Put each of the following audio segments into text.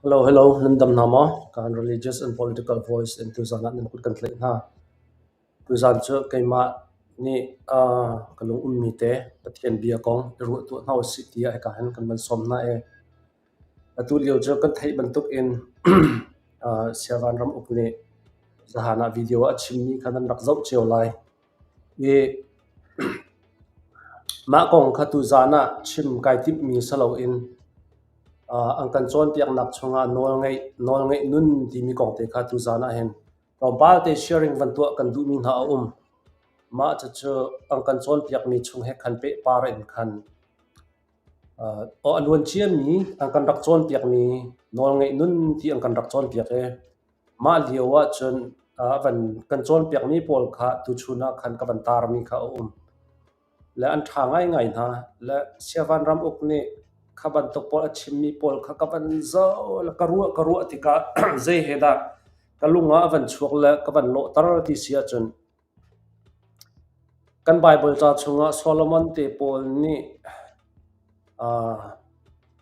Hello, hello, nan dam hna maw? Kan Religious and Political Voice in tuzaan ah nan kut kan tlaih hna. Tuzaan cu keimah nih ka lung ummi te Pathian bia kong i ruah tuah hna usih tiah hika hin kan van sawm hna i atu lio cu kan theih bantuk in Siavan ramuk nih zahan ah video a chimmi kha nan rak zoh cio lai. I mah kong kha tuzaan ah chim kai timhmi si loin an kan cawnpiaknak chungah nawlngeih nun timi kong te kha tuzaan ah hin tlawmpal te sharing van tuah kan duhmi hna a um. Mah cucu an kan cawnpiakmi chung he khan pehpar in khan a luan ciami an kan rak cawnpiakmi nawlngeih nun ti an kan rak cawnpiak i mah lio ahcun a van kan cawnpiakmi pawl kha tuchun ah khan ka van tarmi kha a um. Le an ṭha ngaingai hna. Le Siavan ramuk nih kha bantuk pawl a chimmi pawl kha ka van zoh le ka ruah tikah zei he dah ka lung ah a van chuak le ka van lawhter ti si ahcun kan Baibal ca chungah Solomon te pawl nih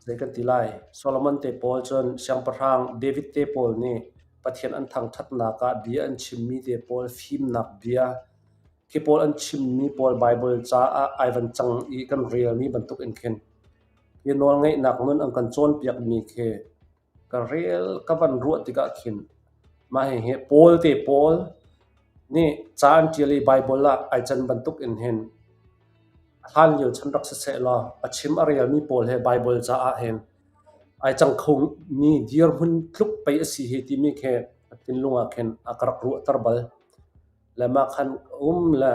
zei kan ti lai, Solomon te pawl cun siangpahrang David te pawl nih Pathian an thangṭhatnak ah bia an chimmi te pawl fimnak bia khi pawl an chimmi pawl Baibal caah ai van cang i kan relmi bantuk in khin hi nawlngeihnak nun an kan cawnpiakmi khi ka rel ka van ruah tikah khin mah hihi Paul te pawl nih ca an ṭial i Baibal ah ai can bantuk in hin hlan lio chan rak siseh law a chim a relmi pawl he Baibal caah hin ai cang khomi dirhmun tluk pei a si hi timi khi a thinlung ah khin a ka rak ruahter bal. Le mah khan um le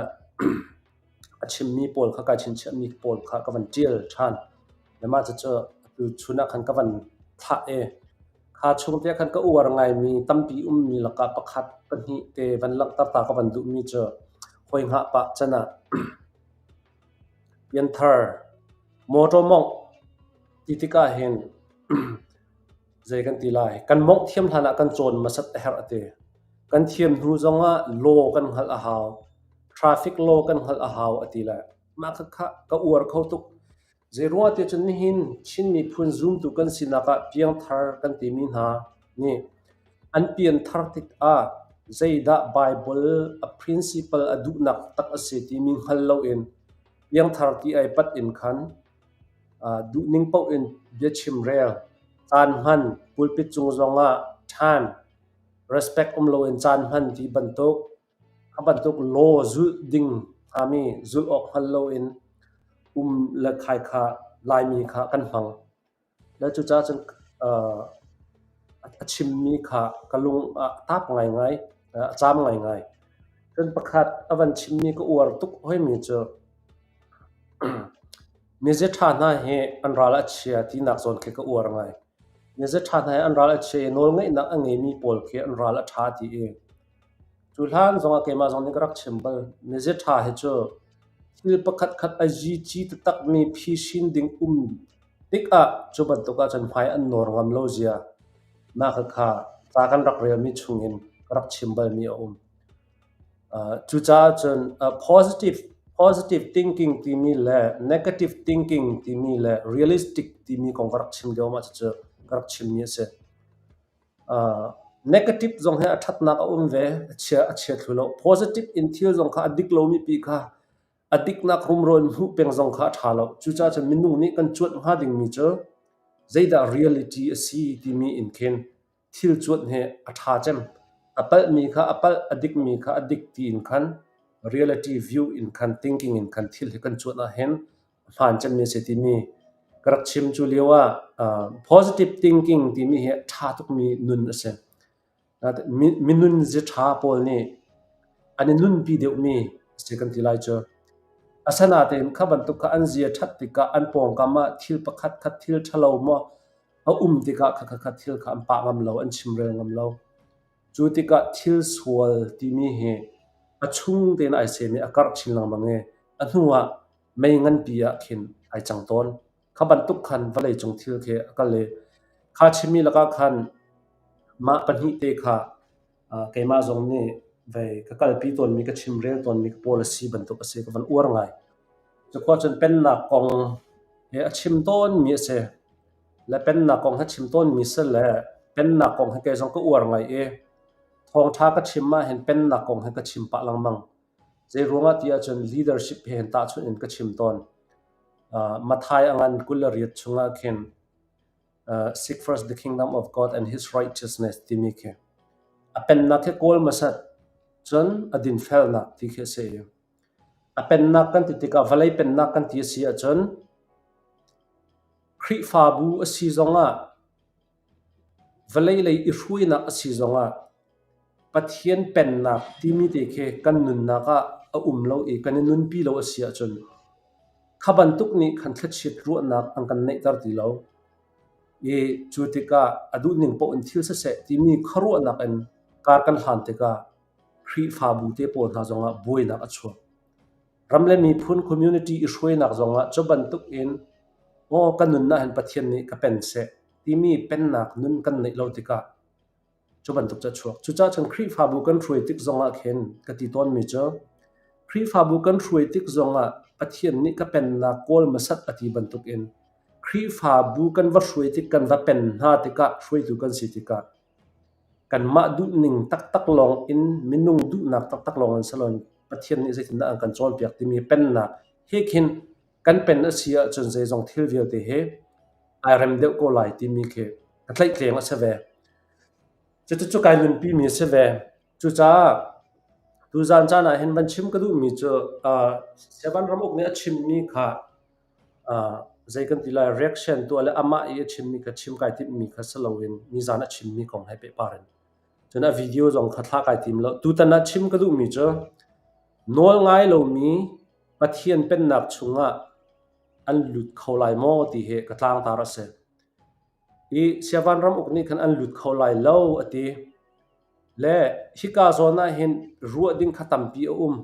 a chimmi pawl kha kai chinchiahmi pawl kha ka van ṭial ṭhan. Le mah cucu atu chun ah khan ka van thlah i kha chung te khan ka uar ngaimi tampi ummi lakah pakhat pahnih te van langhter ta ka van duhmi cu hawi hngah pah can ah pianthar mawṭaw mawngh ti tikah hin zei kan ti lai kan mawngh thiam hlan ah kan cawn hmasat a herh a ti. Kan thiam hnu zongah law kan hngalh a hau. Traffic law kan hngalh a hau a ti le mah khakha ka uar kho tuk. Zeiruang ti cun nihin Chin miphun zumtu kan sinak ah piangthar kan timi hna nih an pianthar tikah zeidah Bible a principle a duhnak tak a si timi hngal loin piangthar ti ai pat in khan duhning paoh in biachim rel, caan hman, pulpit cung zongah ṭhan, respect um loin caan hman ti bantuk a bantuk law zulh ding hngami zulh awk hngal loin um le khai kha Laimi kha kan hmang. Le cucaah cun a chimmi kha ka lung ah a tap ngaingai, a caam ngaingai. Cun pakhat a van chimmi ka uar tuk hoimi cu mize ṭha hna hi an ral a chia tinak zawn khi ka uar ngai. Mize ṭha hna hi an ral a chia i nawlngeihnak a ngeimi pawl khi an ral a ṭha ti i cu hlan zongah keimah zong nih ka rak chim bal. Mize ṭha hi cu thil pakhatkhat a zici taktakmi phisin ding um tikah cu bantuk ahcun hmai an nawr ngam lo zia mah khakha ca kan rak relmi chungin ka rak chim balmi a um. Cucaah cun positive thinking timi le negative thinking timi le realistic timi kong ka rak chim lio ah cucu ka rak chimmi a si. Negative zong hi a ṭhatnak a um ve, a chia thlu lo. Positive in thil zong kha a dik lomi pi kha a diknak rumro in hmuh peng zong kha a ṭha lo. Cucaah cun minung nih kan cuanh hnga dingmi cu zeidah reality a si timi in khin thil cuanh hi a ṭha cem. A palhmi kha a palh, a dikmi kha a dik tiin khan reality view in khan thinking in khan thil hi kan cuanh ahhin a hmaan cemmi a si timi ka rak chim. Cu lio ah positive thinking timi hi a ṭha tukmi nun a si. Minun ziaṭha pawl nih an i nunpi deuhmi a si kan ti lai cu. Asinain kha bantuk kha an zia ṭhat tikah an pawngkam ah thil pakhat khat thil ṭhalo maw a um tikah khakha thil kha an pah ngam lo, an chimrel ngam lo. Cu tikah thil sual timi hi a chung tein ai sem i a karh chin lengmang i a hnu ah mei nganpi ah khin ai cang tawn. Kha bantuk khan vawleicung thil khi a kal i kha chimmi lakah khan mah pahnih te kha keimah zong nih vei ka kalpi tawnmi ka chimrel tawnmi ka policy bantuk a si ka van uar ngai. Cukhua cun pennak kong he a chim tawnmi a si. Le pennak kong hi chim tawnmi si le pennak kong hi kei zong ka uar ngai i thawngṭha ka chim ahhin pennak kong hi ka chim pah lengmang. Zei ruangah ti ahcun leadership he hin tahchunh in ka chim tawn. Matthai a ngan 28 chungah khin seek first the kingdom of God and his righteousness timi khi a pennak khi kawl hmasat cun a dinfelnak ti khi a si. A pennak kan ti tikah vawlei pennak kan ti a si ahcun Khrihfabu a si zongah vawlei lei i hruainak a si zongah Pathian pennak timi te khi kan nunnak ah a um lo i kan i nunpi lo a si ahcun kha bantuk nih khan thlachiat ruahnak an kan neihter ti lo. I cu tikah a duhning paoh in thil siseh timi khuaruahnak in kar kan hlan tikah Khrihfabu te pawl hna zongah buainak a chuak. Ram le miphun community i hruainak zongah cu bantuk in aw ka nun ahhin Pathian nih ka pen seh timi pennak nun kan neih lo tikah cu bantuk cu a chuak. Cucaah cun Khrihfabu kan hruai tik zongah khin ka ti tawnmi cu Khrihfabu kan hruai tik zongah Pathian nih ka pennak kawl hmasat a ti bantuk in Khrihfabu kan va hruai tik kan va pen hna tikah hruaitu kan si tikah Kanmah duhning taktak lawng in minung duhnak taktak lawng in si loin Pathian nih zeitindah an kan cawnpiak timi pennak he khin kan pen a si ahcun zeizong thil vialte hi ai rem deuh ko lai timi khi ka tlaihtleng a si ve. Cucu kai nunpimi a si ve. Cucaah tuzaan caan ah hin van chim ka duhmi cu uh, Sevan Ramuk nih a chimmi kha Zei kan ti lai, reaction tuah le amah i a chimmi kha chim kai timhmi kha si loin nizan a chimmi kong he pehpar in. Cun a video zong kha thlah kai tim lo. Tutan ah chim ka duhmi cu nawl ngai lomi Pathian pennak chungah an lut kho lai maw ti hi ka tlangtar a si. I Siavan ram uk nih khan an lut kho lai lo a ti. Le hika zawn ah hin ruah ding kha tampi a um.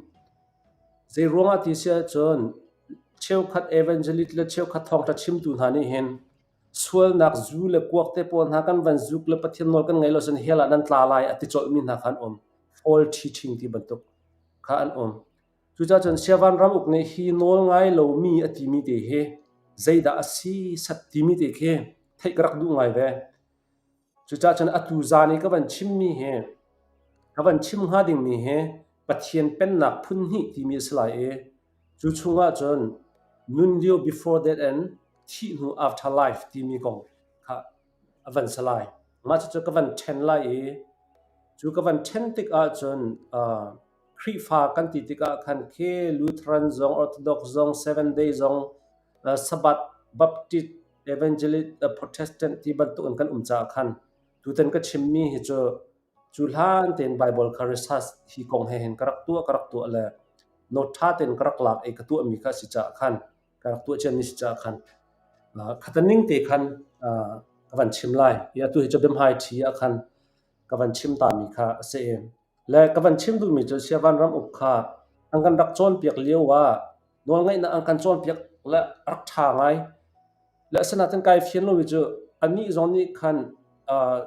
Zei ruangah ti si ahcun cheukhat evangelist le cheukhat thawngṭha chimtu hna nih hin sualnak zu le kuak te pawl hna kan van zuk le Pathian nawl kan ngaih lo cun hell ah nan tla lai a ti colhmi hna kha an um. Fall teaching ti bantuk kha an um. Cucaah cun Siavan ramuk nih hi nawl ngai lomi a timi te hi zeidah a si sat timi te khi theih ka rak duh ngai ve. Cucaah cun atu zan i ka van chimmi hi ka van chim hnga dingmi hi Pathian pennak phun hnih timi a si lai i cu chungah cun nun lio before death and thih hnu after life timi kong kha a van si lai. Mah cucu ka van ṭhen lai i cu ka van ṭhen tik ahcun uh, Khrihfa kan ti tikah khan khi Lutheran zong, Orthodox zong, Seventh Day zong, uh, Sabbath, Baptist, Evangelist, uh, Protestant ti bantuk in kan um caah khan tutan ka chimmi hi cu cu hlan tein Bible kha research hi kong he hin ka rak tuah ka rak tuah le note ṭha tein ka rak lak i ka tuahmi kha a si caah khan ka rak tuah ciami si caah khan uh, khataning te khan uh, ka van chim lai. I atu hi cu biahmai ṭhi ah khan ka van chim tami kha a si i Le ka van chim duhmi cu Siavan ram uk kha an kan rak cawnpiak lio ah nawlngaihnak an kan cawnpiak le rak ṭha ngai. Le asinain kai fian lomi cu anih zong nih khan uh,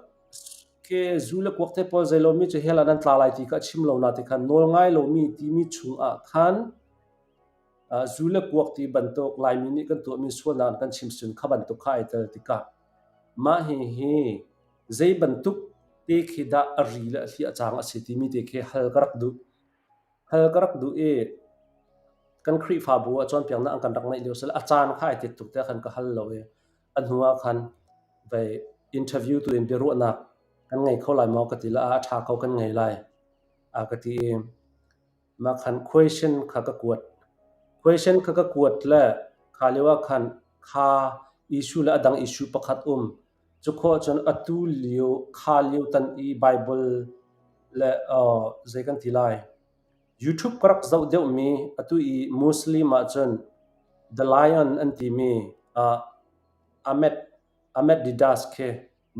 ke zu le kuak te pawl zei lomi cu hell ah nan tla lai ti kha a chim lo na ti khan nawl ngai lomi timi chung ah khan uh, zu le kuak ti bantuk Laimi nih kan tuahmi sualnak an kan chim sun kha bantuk kha ai tel tikah mah hi hi Zei bantuk te khi dah a ri le a hliah cang a si timi te khi hal ka rak duh. Hal ka rak duh i kan Khrihfabu ah cawnpiaknak an kan rak ngeih lio sal a caan kha ai tet tuk tiah khan ka hal lo i a hnu ah khan vei interview tu in biaruahnak kan ngei kho lai maw ka ti le a ṭha ko kan ngei lai a ka ti i mah khan question kha ka kuat. Question kha ka kuat le kha lio ah khan kha issue le a dang issue pakhat um Cukhawh cun atu lio kha lio tan i Baibal le zei kan ti lai YouTube ka rak zoh deuhmi atu i Muslim ahcun The Lion an timi Ahmed Ahmed Didas khi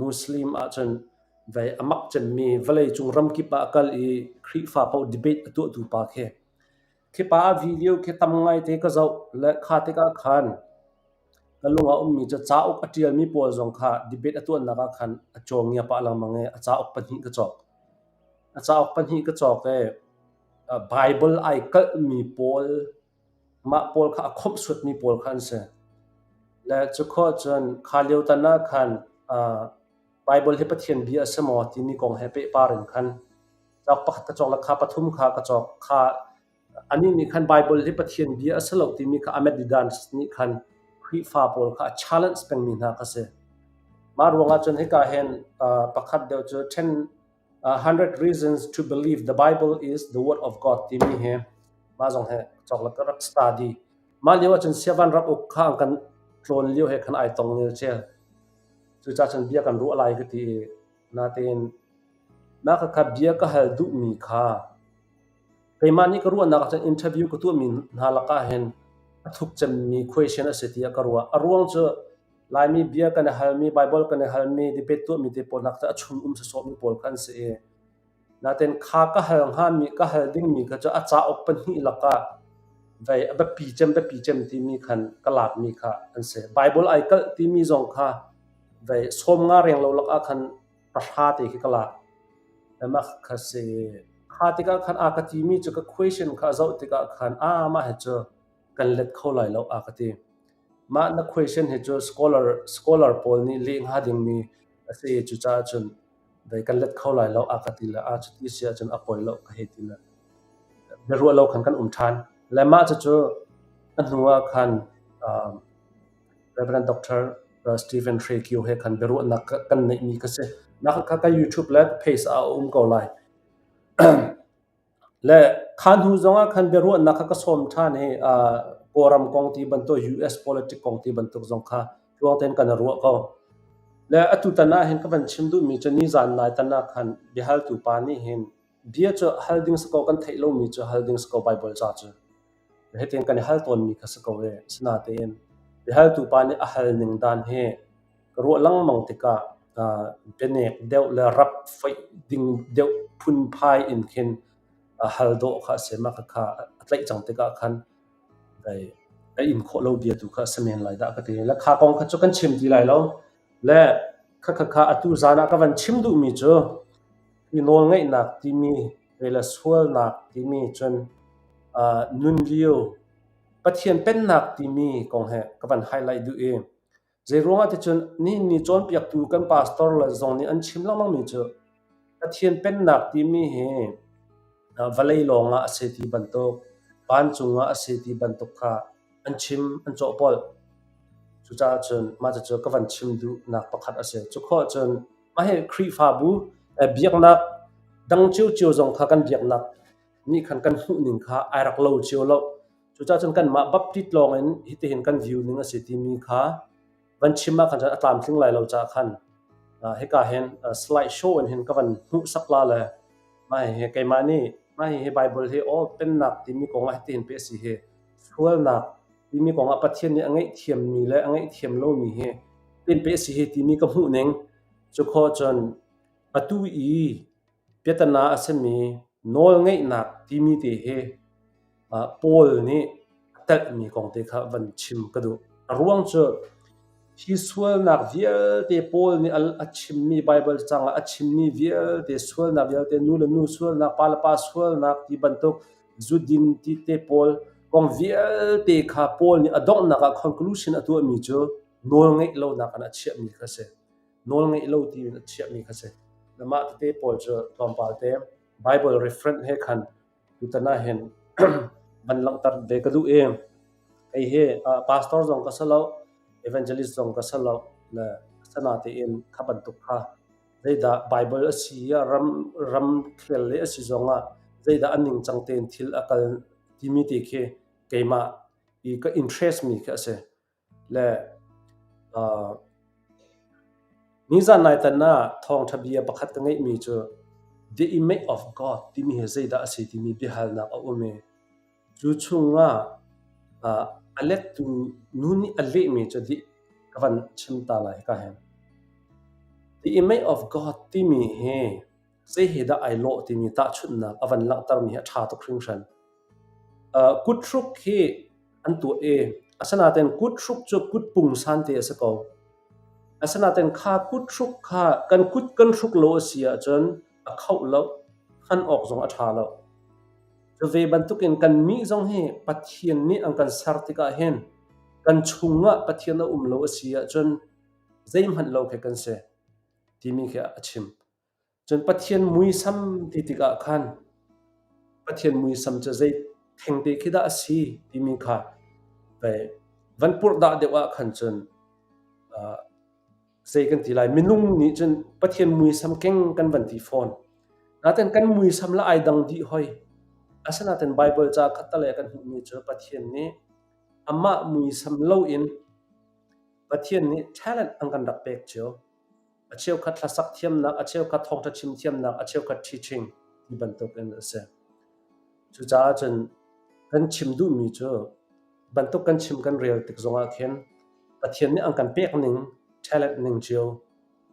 Muslim ahcun vei a mak cemmi vawleicung ramkip ah a kal i Khrihfa paoh debate a tuahtu pa khi. Khi pa a video khi tam ngaite ka zoh le kha tikah khan Ka lung ah ummi cu cauk a ṭialmi pawl zong kha debate a tuahnak ah khan a cawngia pah lengmang i a cauk pahnih ka cawk. A cauk pahnih ka cawk i Baibal ai kalhmi pawl, mah pawl kha a khawmhsuatmi pawl kha an si. Le cu khawh cun kha lio tan ah khan Baibal hi Pathian bia a si maw timi kong he pehpar in khan cauk pakhat ka cawk le kha pathum kha ka cawk. Kha anih nih khan Baibal hi Pathian bia a si lo timi kha Ahmed Deedat nih khan Khrihfa pawl kha a challenge pengmi hna kha si. Mah ruangah cun hika hin pakhat deuh cu 100 Reasons to Believe the Bible is the Word of God timi hi mah zong hi cawk le ka rak study. Mah lio ahcun Siavan rak uk kha an kan tlawn lio he khan ai tong ngelcel. Cucaah cun bia kan ruah lai ka ti i natein na ka kha bia ka hal duhmi kha keimah nih ka ruahnak ahcun interview ka tuahmi hna lakah hin a thuk cemmi question a si tiah ka ruah. A ruang cu Laimi bia kan i halmi, Baibal kan i halmi, debate tuahmi te pawl nak cu a chung um sawsawhmi pawl kha an si i natein kha ka hal hngami ka hal dingmi kha cu a cauk pahnih lakah vei a biapi cem biapi cem timi khan ka lakmi kha an si. Baibal ai kalh timi zong kha vei 50 reng lo lakah khan pahra te khi ka lak. Mah kha si. Kha tikah khan a ka timi cu ka question kha a zoh tikah khan a mah hi cu kan let kho lai lo a ka ti. Mah na question hi cu scholar scholar pawl nih leh hnga dingmi a si i cucaah cun vei kan let kho lai lo a ka ti le a cuti si ahcun a poi lo ka hei ti le biaruah lo khan kan um ṭhan. Le mah cucu a hnu ah khan Reverend Dr. Stephen Hre Kio he khan biaruahnak kan neihmi ka si. Mah kha ka YouTube le page ah a um ko lai. Le kha hnu zongah khan biaruahnak kha ka sawm ṭhan i Kawlram kong ti bantuk, US politic kong ti bantuk zong kha tluang tein kan i ruah ko. Le atutan ah hin ka van chim duhmi cu nizan nai tan ah khan biahaltu pa nih hin bia cu hal ding si ko kan theih lomi cu hal ding si ko Baibal ca cu. Hitin kan i hal tawnmi kha si ko e. Asinain biahaltu pa nih a hal ning dan hi Ka ruah lengmang tikah bianek deuh le rap foih ding deuh phunphai in khin hal dawh kha a si. Mah khakha a tlaih cang tikah khan a in khawh lo bia tu kha a si men lai dah ka ti. Le kha kong kha cu kan chim ti lai lo. Le khakha atu zan ah ka van chim duhmi cu hi nawlngeihnak timi le sualnak timi cun nun lio Pathian pennak timi kong he ka van highlight duh i Zeiruangah ticun nihin ni cawnpiaktu kan pastor le zong nih an chim lengmangmi cu Pathian Pennak timi hi vawlei lawngah a si ti bantuk, vancung ah a si ti bantuk kha an chim, an cawhpolh. Cucaah cun mah cucu ka van chim duhnak pakhat a si. Cu khawh cun mah hi Khrihfabu biaknak dang ciocio zong kha kan biaknak nih khan kan hmuhning kha ai rak lo cio lo. Cucaah cun kanmah Baptist lawng in hitihin kan view ning a si timi kha van chim ah khan cun a tlamtling lai lo caah khan hika hin slide show in hin ka van hmuhsak la le mah hihi keimah nih mah hihi Bible hi aw pennak timi kong ah hitihin pe a si hi sualnak timi kong ah Pathian nih a ngaihthiammi le a ngaihthiam lomi hi tin pe a si hi timi ka hmuh ning cu khawh cun atu i Biatana a simi nawlngeihnak timi te hi Paul nih a telhmi kong te kha van chim ka duh. A ruang cu hi sualnak vialte Paul nih a chimmi Baibal cang ah a chimmi vialte sualnak vialte nu le nu sualnak, pa le pa sualnak ti bantuk zudin ti te pawl kong vialte kha Paul nih a donghnak ah conclusion a tuahmi cu nawlngeih lonak in a chiahmi kha a si. Nawl ngeih lo tiin a chiahmi kha si. Na mah tete pawl cu tlawmpal te Bible reference he khan tutan ah hin van langhter ve ka duh i kei hi pastor zong ka si lo, evangelist zong ka si lo, le asinain kha bantuk kha zeidah Bible a si ah ram ramkhel le a si zongah zeidah a ningcang tein thil a kal timi te khi keimah i ka interest mi khi a si. Le nizan naitan ah thawngṭha bia pakhat ka ngeihmi cu The Image of God timi hi zeidah a si timi biahalnak a um i cu chungah a lettu nu nih a lehmi cu dih ka van chim ta lai hika hin. The Image of God timi hi zei he dah ai lawh timi tahchunhnak a van langhtermi hi a ṭha tuk hringhran. Kuthruk hi an tuah i asinain kuthruk cu kut pungsan te a si ko. Asinain kha kuthruk kha kan kut kan hruk lo a si ahcun a khoh lo, hman awk zong a ṭha lo. Cu ve bantukin kannih zong hi Pathian nih an kan ser tikah hin. Kan chungah Pathian a um lo a si ahcun zeihmanh lo khi kan si timi khi a chim. Cun Pathian muisam ti tikah khan Pathian muisam cu zei thengte khi dah a si timi kha van purhdah deuh ah khan cun zei kan ti lai minung nih cun Pathian muisam keng kan van ti fawn. Nain kan muisam le ai dang dih hoi. Asinain Baibal ca khat le kan hmuhmi cu Pathian nih amah muisam loin Pathian nih talent an kan rak pek cio. A cheukhat hlasak thiamnak, a cheukhat thawngṭha chim thiamnak, a cheukhat teaching ti bantuk in a si. Cucaah cun kan chim duhmi cu bantuk kan chim kan rel tik zongah khin Pathian nih an kan pek ning talent ning cio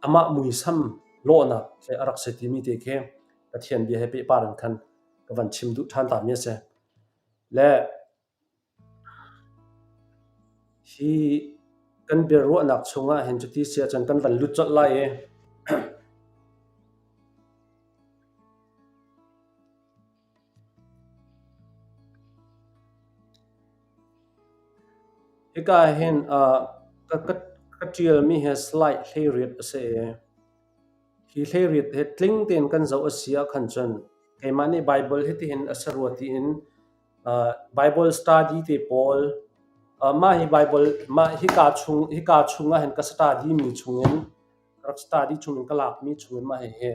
amah muisam lawhnak he a rak si timi te khi Pathian bia he pehpar in khan ka van chim duh ṭhan ta mi a si. Le Hi kan biaruahnak chungah hin cuti si ahcun kan van lut colh lai i hika hin ka ṭialmi hi slide 18 a si i hi 18 hi tling tein kan zoh a si ahkhan cun keimah nih Baibal hitihin a si rua tiin Bible study te pawl mah hi Bible mah hika chung hika chung ah hin ka study mi chungin ka rak study chungin ka lakmi chungin mah hihi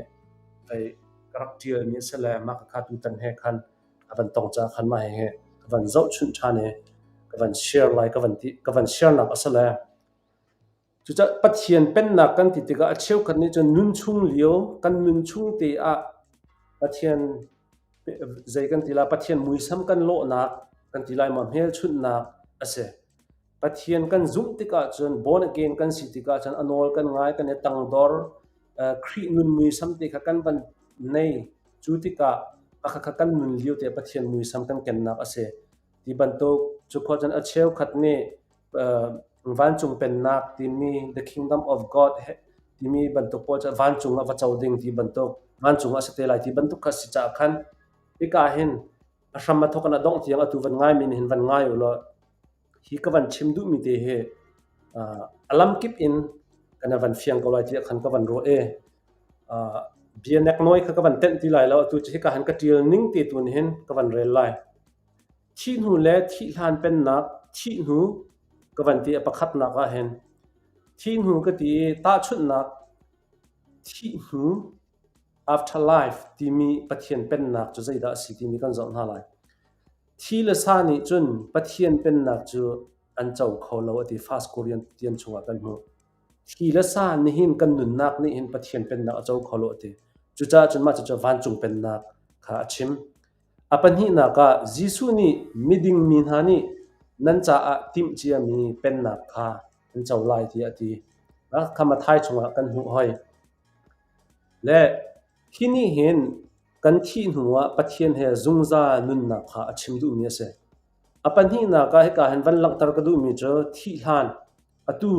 hei ka rak ṭialmi a si le mah khakha tutan he khan a van tong caah khan mah hihi ka van zohchunh ṭhan i ka van share lai ka van ti ka van share nak a si le. Cucaah Pathian pennak kan ti tikah a cheukhat nih cun nunchung lio kan nunchung te ah Pathian zei kan ti lai Pathian muisam kan lawhnak kan ti lai maw hmelchunhnak a si. Pathian kan zumh tikah cun born again kan si tikah cun a nawl kan ngai kan i tangdor Khrih nun muisam te kha kan van nei cu tikah a kan nun lio te Pathian muisam kan kennak a si. Ti bantuk cu khua cun a cheukhat nih vancung pennak timi the kingdom of God timi bantuk pawl cu vancung ah va co ding ti bantuk vancung ah a si te lai ti bantuk kha si caah khan hika hin a hram a thawk in a dongh tiang atu van ngai mi nih hin van ngai u law hi ka van chim duhmi te hi a lamkip in kan van fiang ko lai tiah khan ka van ruah i bia neknawi kha ka van tenh ti lai lo atu cu hika hin ka ṭial ning te tu nih hin ka van rel lai. Thih hnu le thih hlan pennak, thih hnu ka van ti a pakhatnak ah hin thih hnu ka ti i tahchunhnak thih hnu afterlife timi Pathian pennak cu zeidah a si timi kan zoh hna lai. Thi le sa nih cun Pathian pennak cu an co kho lo a ti First Corinthian chungah kan hmuh. Thi le sa nihin kan nunnak nih hin Pathian pennak a co kho lo a ti. Cucaah cun mah cucu vancung pennak kha a chim. A pahnihnak ah Jesuh nih miding mi hna nih nan caah timhciami pennak kha an co lai tiah a ti. Kha Matthai chungah kan hmuh hoi. Le hi nih hin kan thih hnuah Pathian he zungzal nunnak kha a chim duhmi a si. A pahnihnak ah hika hin van langhter ka duhmi cu thih hlan, atu,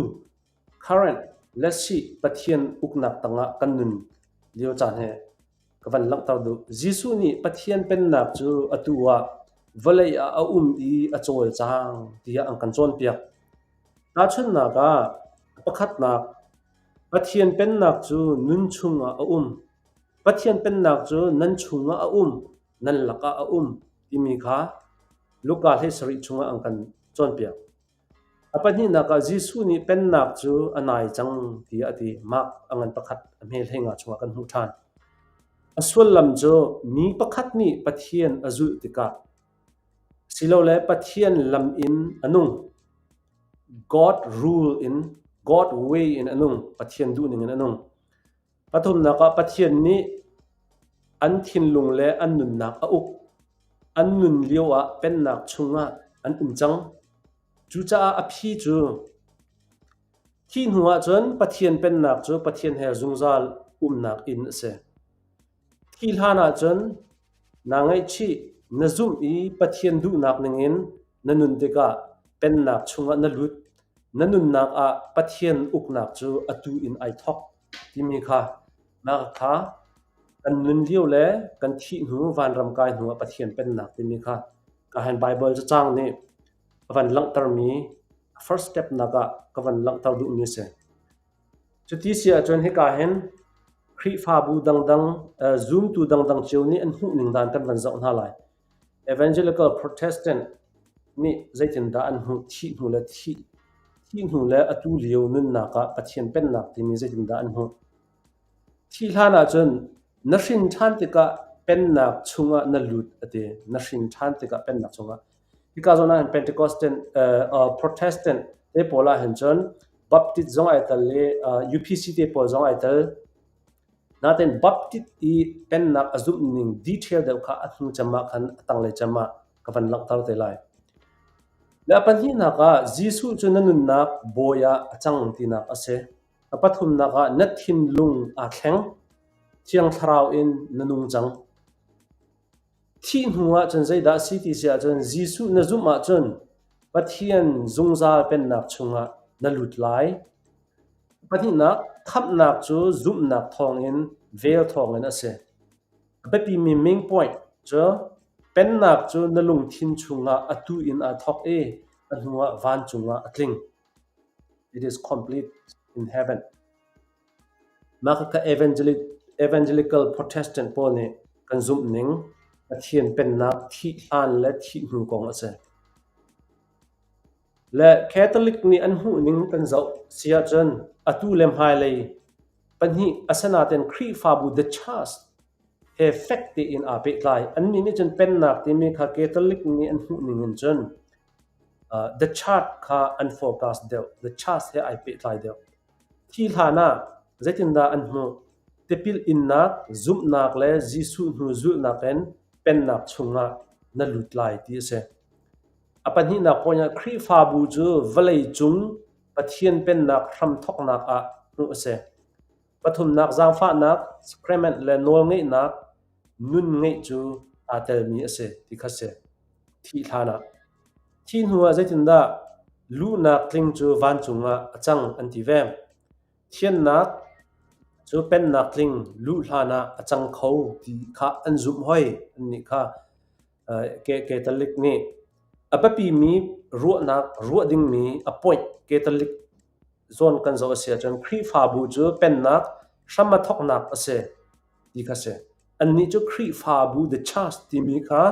current le sih Pathian uknak tangah kan nun lio caan hi ka van langhter duh. Jesuh nih Pathian Pennak cu atu ah vawlei ah a um i a cawlcang tiah an kan cawnpiak. Tahchunhnak ah, pakhatnak, Pathian Pennak cu nun chungah a um. Pathian Pennak cu nan chungah a um, nan lakah a um timi kha Luka 17 chungah an kan cawnpiak. A pahnihnak ah Jesuh nih Pennak cu a nai cang tiah a ti. Mark a ngan pakhat a hme hleinga chungah kan hmuh ṭhan. A sullam cu mi pakhat nih Pathian a zulh tikah silole Pathian lam in a nung. God rule in, God way in a nung. Pathian duhning in a nung. Pathumnak ah Pathian nih an thinlung le an nunnak a uk. An nun lioah pennak chungah an um cang. Cucaah a phi cu thih hnuah cun Pathian pennak cu Pathian he zungzal umnak inn a si. Thih hlan ahcun naa ngaihchih, na zumh i Pathian duhnak ningin na nun tikah pennak chungah na lut. Na nunnak ah Pathian uknak cu atu in ai thawk timi kha mah kha kan nun lio le kan thih hnu vanram kai hnu ah Pathian pennak timi kha ka han Baibal cacang nih a van langhtermi First step nak ah ka van langhter duhmi a si. Cuti si ahcun hika hin Khrihfabu dangdang, zumtu dangdang cio nih an hmuhning dan kan van zoh hna lai. Evangelical Protestant nih zeitindah an hmuh thih hnu le thih thih hnu le atu lio nunnak ah Pathian Pennak timi zeitindah an hmuh? Thih hlan ahcun na hrin ṭhan tikah pennak chungah na lut a ti. Na hrin ṭhan tikah pennak chungah. Hika zawn ah hin Pentecostal, Protestant te pawl ah hin cun Baptist zong ai tel i UPC te pawl zong ai tel. Nain Baptist i pennak a zumh ning detail deuh kha a hnu cem ah khan a tanglei cem ah ka van langhter te lai. Le a pahnihnak ah Jesuh cu na nunnak bawi ah a cang tinak a si. A pathumnak ah na thinlung aa thleng. Thiang Thlarau in na nung cang. Thih hnu ahcun zeidah a si ti si ahcun Jesuh na zumh ahcun Pathian zungzal pennak chungah na lut lai. Pahnihnak, khamhnak cu zumhnak thawngin, vel thawngin a si. A biapimi main point cu pennak cu na lungthin chungah atu in aa thawk i a hnuah vancung ah a tling. It is complete in heaven. Mah khakha evangelical Protestant pawl nih kan zumh ning Pathian Pennak thih hlan le thih hnu kong a si. Le Catholic nih an hmuh ning kan zoh si ahcun atu le hmailei pahnih asinain Khrihfabu the Church he fek tein aa pehtlai. Annih nih cun pennak timi kha Catholic nih an hmuh ning in cun the Church kha an focus deuh. The Church he ai pehtlai deuh. Thi hlan ah zeitindah an hmuh? Tipil innak, zumhnak le Jesuh hnu zulhnak in Pennak chungah na lut lai ti a si. A pahnihnak point ah Khrihfabu cu vawleicung Pathian Pennak hramthawknak ah hmuh a si. Pathumnak zaangfahnak, sacrament le nawlngeihnak nun ngeih cu aa telmi a si ti kha si. Thih hlan ah. Thih hnuah zeitindah luhnak tling cu vancung ah a cang an ti ve. Thiannak cu pennak tling luh hlanah a cang kho ti kha an zumh hoi annih kha Catholic nih. A biapimi ruahnak ruah dingmi a point Catholic zawn kan zoh a si ahcun Khrihfabu cu pennak hram a thawknak a si ti kha si. Annih cu Khrihfabu the church timi kha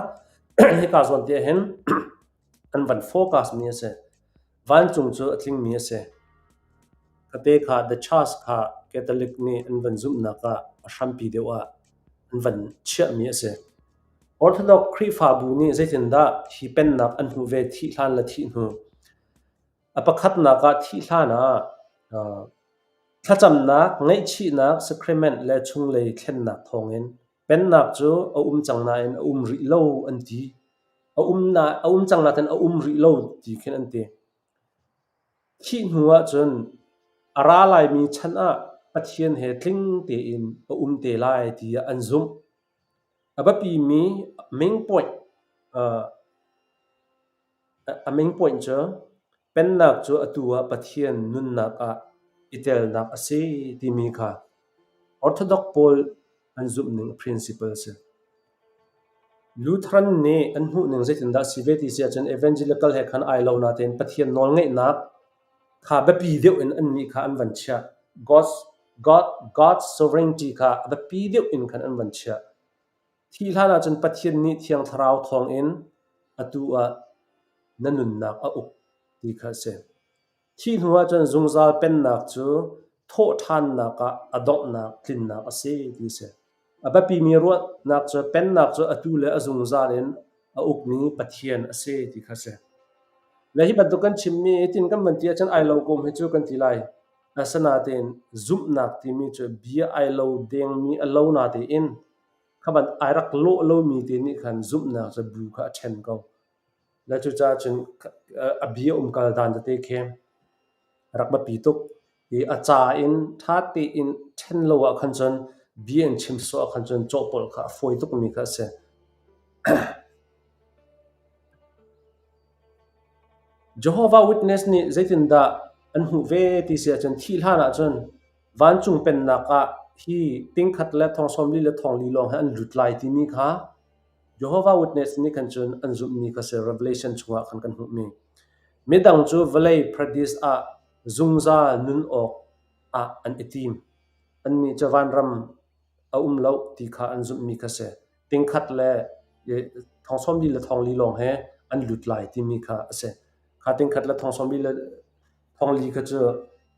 hika zawn te ahhin an van focus mi a si. Vancung cu a tlingmi a si. Kate kha the church kha Catholic nih an van zumhnak ah a hrampi deuh ah an van chiahmi a si. Orthodox Khrihfabu nih zeitindah hi pennak an hmuh ve thih hlan le thih hnu? A pakhatnak ah thih hlan ah thlacamnak, ngaihchihnak, sacrament le chunglei thlennak thawngin pennak cu a um cang nain a um rih lo an ti. A um, na, a um cang nain a um rih lo ti khin an ti. Thih hnu ahcun a ra laimi chan ah Pathian he tling tein a um te lai tiah an zumh. A biapimi main point A main point cu Pennak cu atu ah Pathian nunnak ah i telnak a si timi kha Orthodox pawl an zumhning principle a si. Lutheran nih an hmuhning zeitindah a si ve ti si ahcun Evangelical he khan ai lo nain Pathian nawlngeihnak kha biapi deuh in annih kha an van chiah. God's, God, God's sovereignty kha a biapi deuh in khan an van chiah. Thih hlan ahcun Pathian nih Thiang Thlarau thawngin atu ah na nunnak a uk ti kha a si. Thih hnu ahcun zungzal pennak cu thawhṭhannak ah a donghnak tlinnak a si ti a si. A biapimi ruahnak cu pennak cu atu le a zungzal in a ukmi Pathian a si ti kha a si. Le hi bantuk kan chimmi hitin kan van ti ahcun ai lo kom hi cu kan ti lai. Asinain zumhnak timi cu bia ai lo dengmi a lo natein kha ban ai rak lawh lomi te nih khan zumhnak cu bu kha a ṭhen ko. Le cucaah cun a bia umkal dan tete khi rak biapi tuk. I a ca in ṭha tein ṭhen lo ah khan cun bia in chim sawh ah khan cun cawhpawlh kha a fawi tukmi kha a si. Jehovah Witness nih zeitindah an hmuh ve ti si ahcun thih hlan ahcun vancung pennak ah hi tingkhat le thong 40 le thong li lawng hi an lut lai timi kha Jehovah Witness nih khan cun an zumhmi kha si Revelation chungah khan kan hmuhmi. Midang cu vawlei paradis ah zungzal nun awk ah an i tim. Annih cu vanram a um lo ti kha an zumhmi kha si. Tingkhat le thong 40 le thong li lawng he an lut lai timi kha a si. Kha tingkhat le thong 40 le thong li kha cu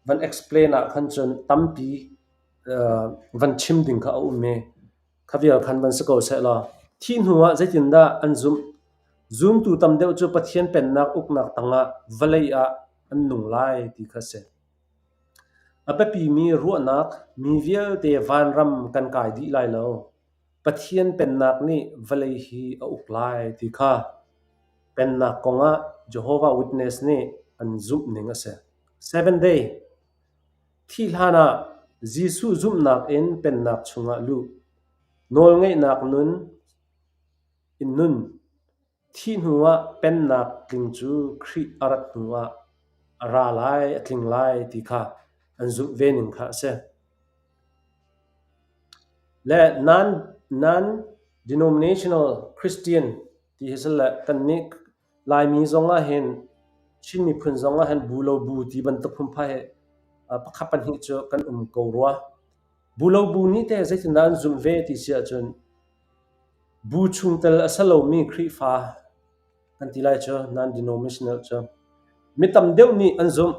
van explain ah khan cun tampi van chim ding kha a um i kha vial khan van si ko sehlaw thih hnu ah zeitindah an zumh? Zumtu tam deuh cu Pathian Pennak uknak tangah vawlei ah an nung lai ti kha a si. A biapimi ruahnak mi vialte vanram kan kai dih lai lo. Pathian Pennak nih vawlei hi a uk lai ti kha Pennak kongah Jehovah Witness nih an zumh ning a si. Seventh Day Thih hlanah Jesuh zumhnak in Pennak chungah luh. Nawlngeihnak nun in nun. Thih hnuah Pennak tling cu Khrih a rat hnuah a ra lai, a tling lai ti kha an zumh ve ning kha a si. Le non-denominational Christian ti hi si le kannih Laimi zong ahhin Chin miphun zong ahhin bu lo bu ti bantuk phunphai hi pakhat pahnih cu kan um ko rua. Bu lo bu nih teh zeitindah an zumh ve ti si ahcun Bu chungtel a si lomi Khrihfa kan ti lai cu non-denominational cu mi tam deuh nih an zumh.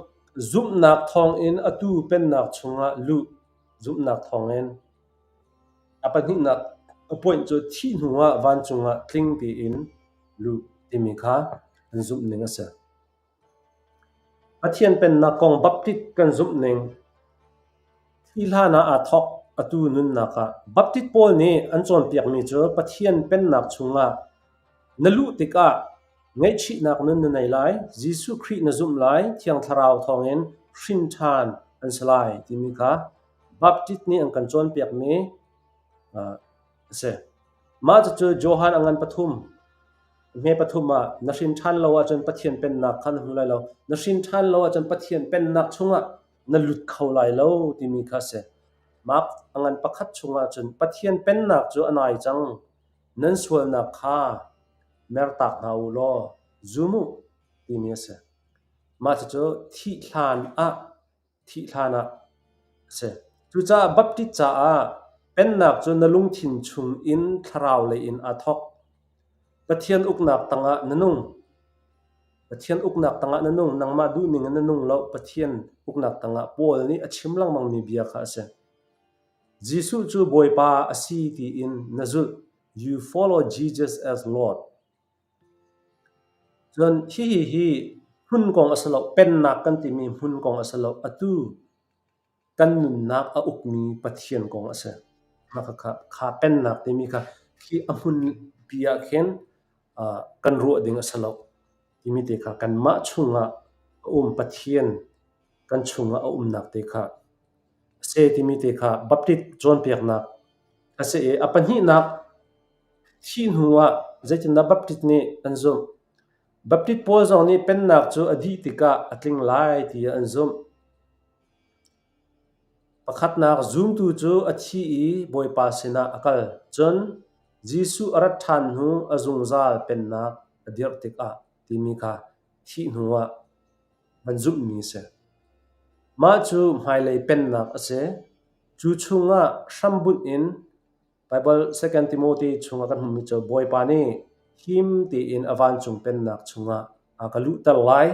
Zumhnak thawngin atu pennak chungah luh zumhnak thawngin. A pahnihnak a point cu thih hnuah vancung ah tling tein luh timi kha an zumh ning a si. Pathian Pennak kong Baptist kan zumh ning thi hlan ah aa thawk atu nunnak ah Baptist pawl nih an cawnpiakmi cu Pathian Pennak chungah na luh tikah ngaihchihnak nun na nei lai, Jesuh Khrih na zumh lai, Thiang Thlarau thawngin hrin ṭhan an si lai timi kha Baptist nih an kan cawnpiakmi a si. Mah cucu Johan a ngan pathum Hme pathum ah na hrin ṭhan lo ahcun Pathian Pennak kha na hmu lai lo. Na hrin ṭhan lo ahcun Pathian Pennak chungah na lut kho lai lo timi kha a si. Mark a ngan pakhat chungah cun Pathian Pennak cu a nai cang. Nan sualnak kha mertak hna u law zum u timi a si. Mah cucu thih hlan ah thih hlanah a si. Cucaah Baptist caah Pennak cu na lungthin chungin thlarau lei in aa thawk. Pathian uknak tangah na nung. Pathian uknak tangah na nung. Nangmah duhning in na nung lo. Pathian uknak tangah Paul nih a chim lengmangmi bia kha a si. Jesuh cu Bawipa a si tiin na zulh. You follow Jesus as Lord. Cun hihi hi hmun kong a si lo, pennak kan timi hmun kong a si lo. Atu kan nunnak a ukmi Pathian kong a si. Mah khakha kha pennak timi kha khi a hmunpi ah khin kan ruah ding a si lo timi te kha kanmah chungah a um Pathian kan chungah a umnak te kha a si timi te kha Baptist cawnpiaknak a si i a pahnihnak Thih hnuah zeitindah Baptist nih an zumh? Baptist pawl zong nih pennak cu a dih tikah a tling lai tiah an zumh. Pakhatnak zumtu cu a thi i Bawipa sinah a kal. Cun Jesuh a rat ṭhan hnu a zungzal pennak a dirh tikah timi kha thih hnuah an zumhmi a si. Mah cu hmailei pennak a si. Cu chungah hrambunh in Baibal Second Timothy chungah kan hmuhmi cu Bawipa nih him tein a vancung pennak chungah a ka luhter lai.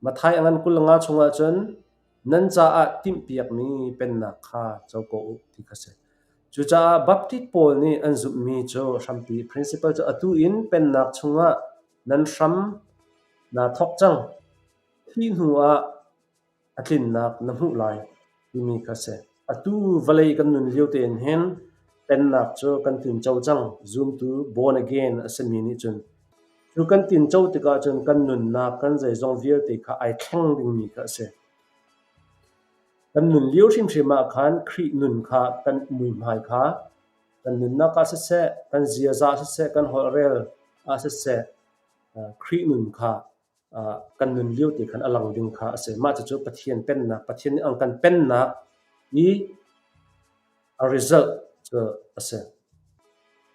Matthai a ngan 25 chungah cun nan caah timhpiakmi pennak kha co ko u ti kha si. Cucaah Baptist pawl nih an zumhmi cu hrampi principle cu atu in pennak chungah nan hram naa thawk cang. Thih hnu ah a tlinnak na hmuh lai timi kha a si. Atu vawlei kan nun lio tein hin pennak cu kan tinco cang. Zumtu born again a simi nih cun cu kan tinco tikah cun kan nunnak kan zeizong vialte kha ai thleng dingmi kha a si. Kan nun lio hrimhrim ah khan Khrih nun kha kan muihmai kha kan nunnak ah siseh, kan ziaza ah siseh, kan holhrel ah siseh, Khrih nun kha kan nun lio te khan a lang ding kha a si. Mah cucu Pathian pennak, Pathian nih an kan pennak i a result cu a si.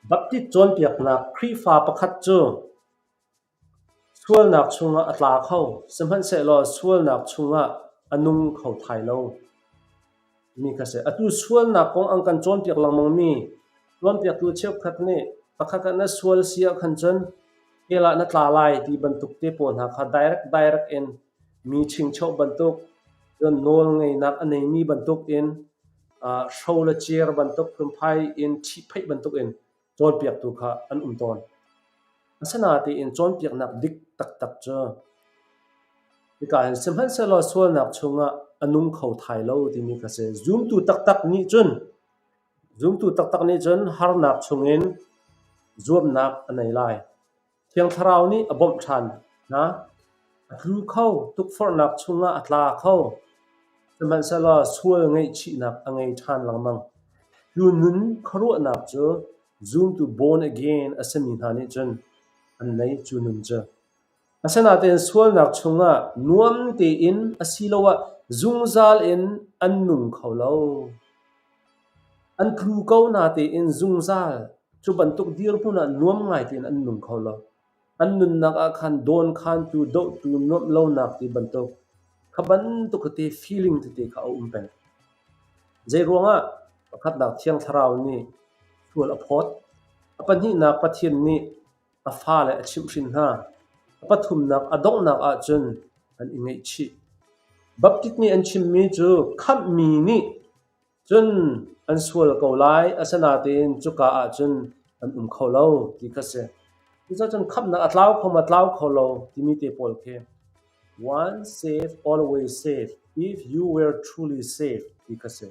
Baptist cawnpiaknak Khrihfa pakhat cu Sualnak chungah a tla kho, sihmanhsehlaw sualnak chungah a nung kho thai lo mi kha si. Atu sualnak kong an kan cawnpiak lengmangmi cawnpiaktu cheukhat nih pakhat khat na sual si ahkhan cun hell ah na tla lai ti bantuk te pawl hna kha direct direct in mi chingchoh bantuk, cun nawl ngeinak a neimi bantuk in hro le cer bantuk phunphai in ṭhihphaih bantuk in cawnpiaktu kha an um tawn. Asinain cawnpiaknak dik taktak cu hika hin sihmanhsehlaw sualnak chungah a nung kho thai lo timi kha si. Zumtu taktak nih cun zumtu taktak nih cun harnak chungin zuamnak a nei lai. Thiang Thlarau nih a bawmh ṭhan hna. A tlu kho, tukforhnak chungah a tla kho. Sihmanhsehlaw sual ngaihchihnak a ngei ṭhan lengmang. Cu nun khuaruahnak cu zumtu born again a simi hna nih cun an nei cu nun cu. Asinain sualnak chungah nuam tein asiloah zungzal in an nung kho lo. An tlu ko natein zungzal cu bantuk dirhmun ah nuam ngai tein an nung kho lo. An nunnak ah khan dawnkhantu, dohtu, nuamh lonak ti bantuk kha bantuk tete feeling tete kha a um peng. Zeiruangah? Pakhatnak Thiang Thlarau nih sual a phawt. A pahnihnak Pathian nih a fale a chimhhrin hna. A pathumnak a donghnak ahcun an i ngaihchih. Baptist nih an chimmi cu khamhmi nih cun an sual ko lai, asinain cuka ahcun an um kho lo ti kha si. Cucaah cun khamhnak a tlau kho ma tlau kho lo timi te pawl khi once saved, always saved, if you were truly saved ti kha si.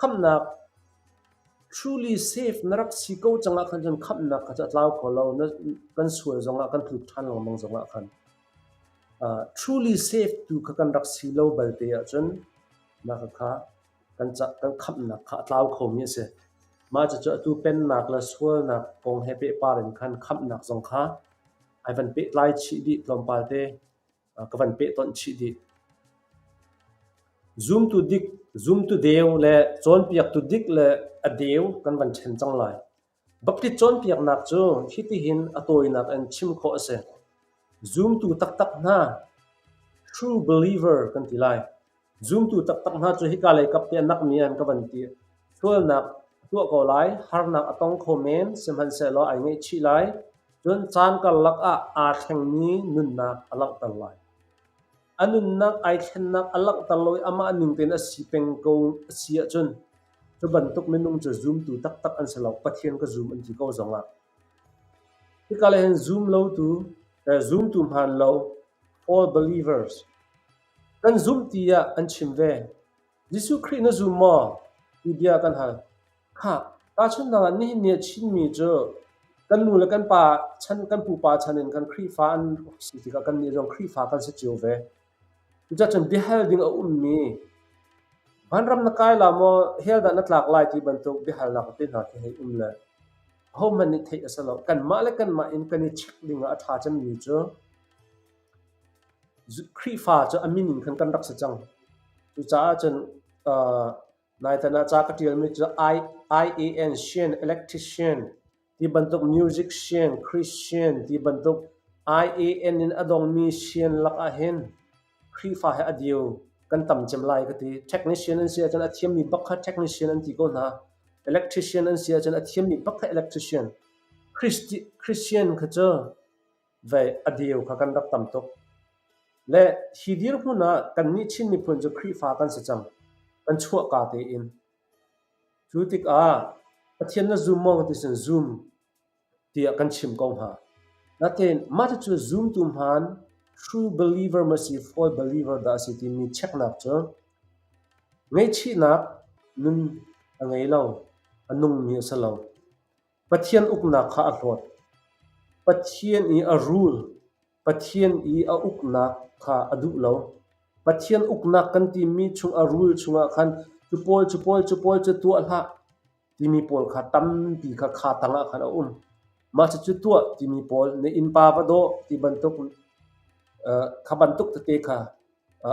Khamhnak Truly safe na rak si ko cang ah khan cun khamhnak kha cu a tlau kho lo. Na, kan sual zongah kan tluk ṭhan lengmang zongah khan. Truly safe tu kha kan rak si lo balte ahcun mah kha kan, kan khamhnak kha a tlau khomi a si. Mah cucu atu pennak le sualnak kong he pehpar in khan khamhnak zong kha ai van pehtlai chih dih tlawmpal te. Ka van pehtonh chih dih. Zumtu dik, zumtu deu le cawnpiaktu dik le a deu kan van ṭhen cang lai. Baptist cawnpiaknak cu hitihin a tawinak in chim khawh a si. Zumtu taktak hna, true believer kan ti lai. Zumtu taktak hna cu hika lei kap te a nakmi an ka van ti. Sualnak a tuah ko lai, harnak a tong kho men, sihmanhsehlaw ai ngaihchih lai. Cun caan karlak ah aa thlengmi nunnak a langhter lai. A nunnak ai thlennak a langhter lo i amah ning tein a si peng ko a si ahcun cu bantuk minung cu zumtu taktak an si lo. Pathian ka zum an ti ko zongah. Hika lei hin zum lotu, zumtu hmaan lo, false believers, Kan zumh tiah an chim ve. Jesuh Khrih na zum maw? ti bia kan hal. Khah, tahchunhnak ah nihin ni a Chinmi cu kan nu le kan pa chan, kan pupa chan in kan Khrihfa an rak si tikah kannih zong Khrihfa kan si cio ve. Cucacun biahal ding a ummi vanram na kai la maw, hell dah na tlak lai ti bantuk biahalnak te hna khi hei um le ahohmanh nih theih a si lo. Kanmah le kanmah in kan i check ding ah a ṭha cemmi cu Khrihfa cu a min in khan kan rak si cang. Cucaah cun naitan ah ca ka ṭialmi cu IAN Shin, Electrician ti bantuk Musician, Christian ti bantuk IAN in a dongmi Shin lakah hin Khrihfa he a deu kan tam cem lai ka ti. Technician an si ahcun a thiammi bak kha technician an ti ko hna. Electrician an si ahcun a thiammi bak kha electrician. Christian kha cu Vei a deu kha kan rak tam tuk. Le hi dirhmun ah kannih Chin miphun cu Khrihfa kan si cang. Kan chuahka tein. Cu tikah Pathian na zum maw ti cun zum tiah kan chim ko hnga. Natein mah cucu zumtu hmaan true believer maw si false believer dah a si timi checknak cu ngaihchihnak nun a ngei lo, a nungmi a si lo. Pathian uknak kha a hlawt. Pathian i a rul, Pathian i a uknak kha a duh lo. Pathian uknak kan timi chung a rul chungah khan cu pawl, cu pawl, cu pawl cu tuah hlah timi pawl kha tampi kha kha tangah khan a um. Mah cucu tuah timi pawl, na innpa va daw ti bantuk, kha bantuk tete kha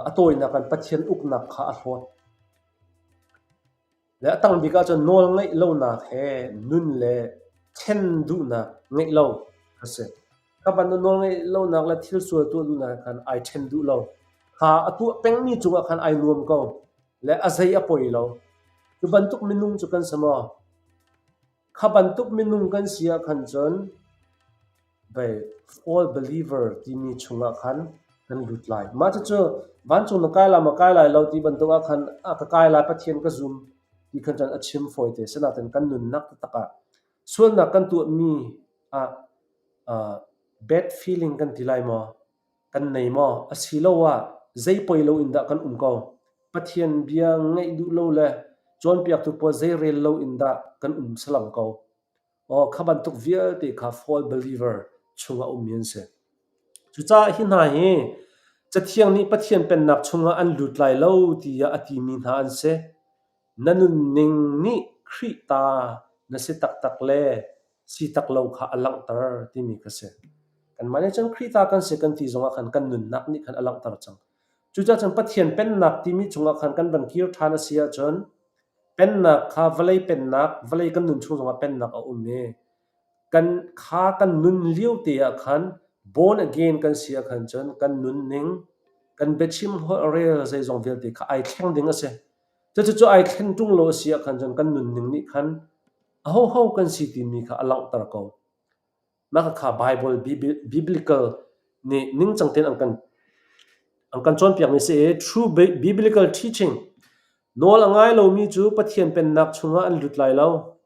a tawinak in Pathian uknak kha a hlawt. Le a tang bik ahcun nawl ngeih lonak he nun le thlen duhnak ngeih lo a si. Kha bantuk nawlngeih lonak le thil sual tuah duhnak he khan ai ṭhen duh lo. Kha a tuah pengmi cungah khan ai nuam ko le a zei a poi lo. Cu bantuk minung cu kan si maw? Kha bantuk minung kan si ah khan cun bei fall believer timi chungah khan kan lut lai. Mah cucu vancung na kai lai maw kai lai lo ti bantuk ah khan a ka kai lai Pathian ka zum ti khan cun a chim fawite. Sinain kan nunnak taktak ah sualnak kan tuahmi ah uh, bad feeling kan ti lai maw? Kan nei maw? Asiloah zei poi lo in dah kan um ko? Pathian bia ngaih duh lo le cawnpiaktu pawl zei rel lo in dah kan um salam ko? Aw, kha bantuk vialte kha fall believer chungah ummi an si. Cucaah hi hna hi Cathiang nih Pathian Pennak chungah an lut lai lo tiah a timi hna an si. Na nunning nih Khrih ta na si taktak le si tak lo kha a langhter timi kha si. Kanmah nih cun Khrih ta kan si kan ti zongah khan kan nunnak nih khan a langhter cang. Cucaah cun Pathian Pennak timi chungah khan kan van kir ṭhan a si ahcun Pennak kha vawlei pennak, vawlei kan nun chung zongah pennak a um i kan kha kan nun lio te ah khan born again kan si ah khan cun kan nunning, kan biachim holh rel zeizong vialte kha ai thleng ding a si. Cucu ai thlen ṭung lo a si ah khan cun kan nunning nih khan ahoho kan si timi kha a langhter ko. Mah khakha Bible biblical nih ningcang tein an kan an kan cawnpiakmi si i true biblical teaching nawl a ngai lomi cu Pathian Pennak chungah an lut lai lo.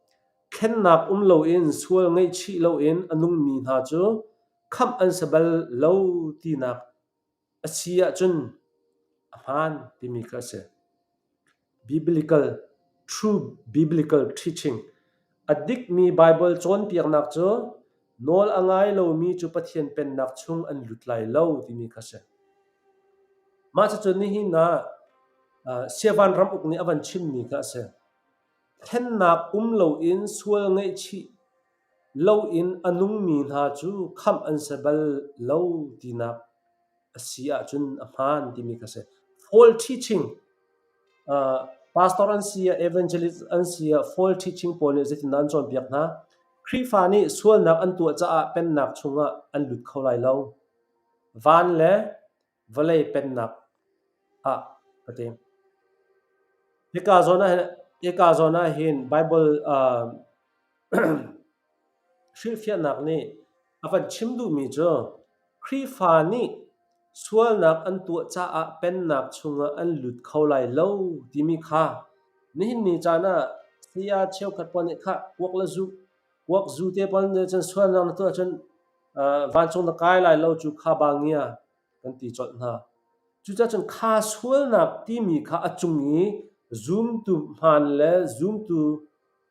Thlennak um loin sual ngaihchih loin a nungmi hna cu khamh an si bal lo tinak a si ahcun a hmaan timi kha a si. Biblical, true biblical teaching a dikmi Baibal cawnpiaknak cu nawl a ngai lomi cu Pathian Pennak chung an lut lai lo timi kha a si. Mah cucu nihin ah Siavan ramuk nih a van chimmi kha a si. Thlennak um loin sual ngaihchih loin a nungmi hna cu khamh an si bal lo tinak a si ahcun a hmaan timi kha a si. False teaching uh, pastor an si ah, evangelist an si ah, false teaching pawl nih zeitindah an cawnpiak hna? Khrihfa nih sualnak an tuah caah pennak chungah an lut kho lai lo. Van le vawlei pennak ah ka ti. Hika zawn ah hika zawn ah hin Bible uh, hrilhfiahnak nih a van chim duhmi cu Khrihfa nih sualnak an tuah caah pennak chungah an lut kho lai lo timi kha nihin ni caan ah saya cheukhat pawl nih khah kuak le zu kuak zu te pawl nih cun sualnak na tuah cun uh, vancung na kai lai lo cu kha ba ngia kan ti colh hna. Cucaah cun kha sualnak timi kha a cung i zumtu hmaan le zumtu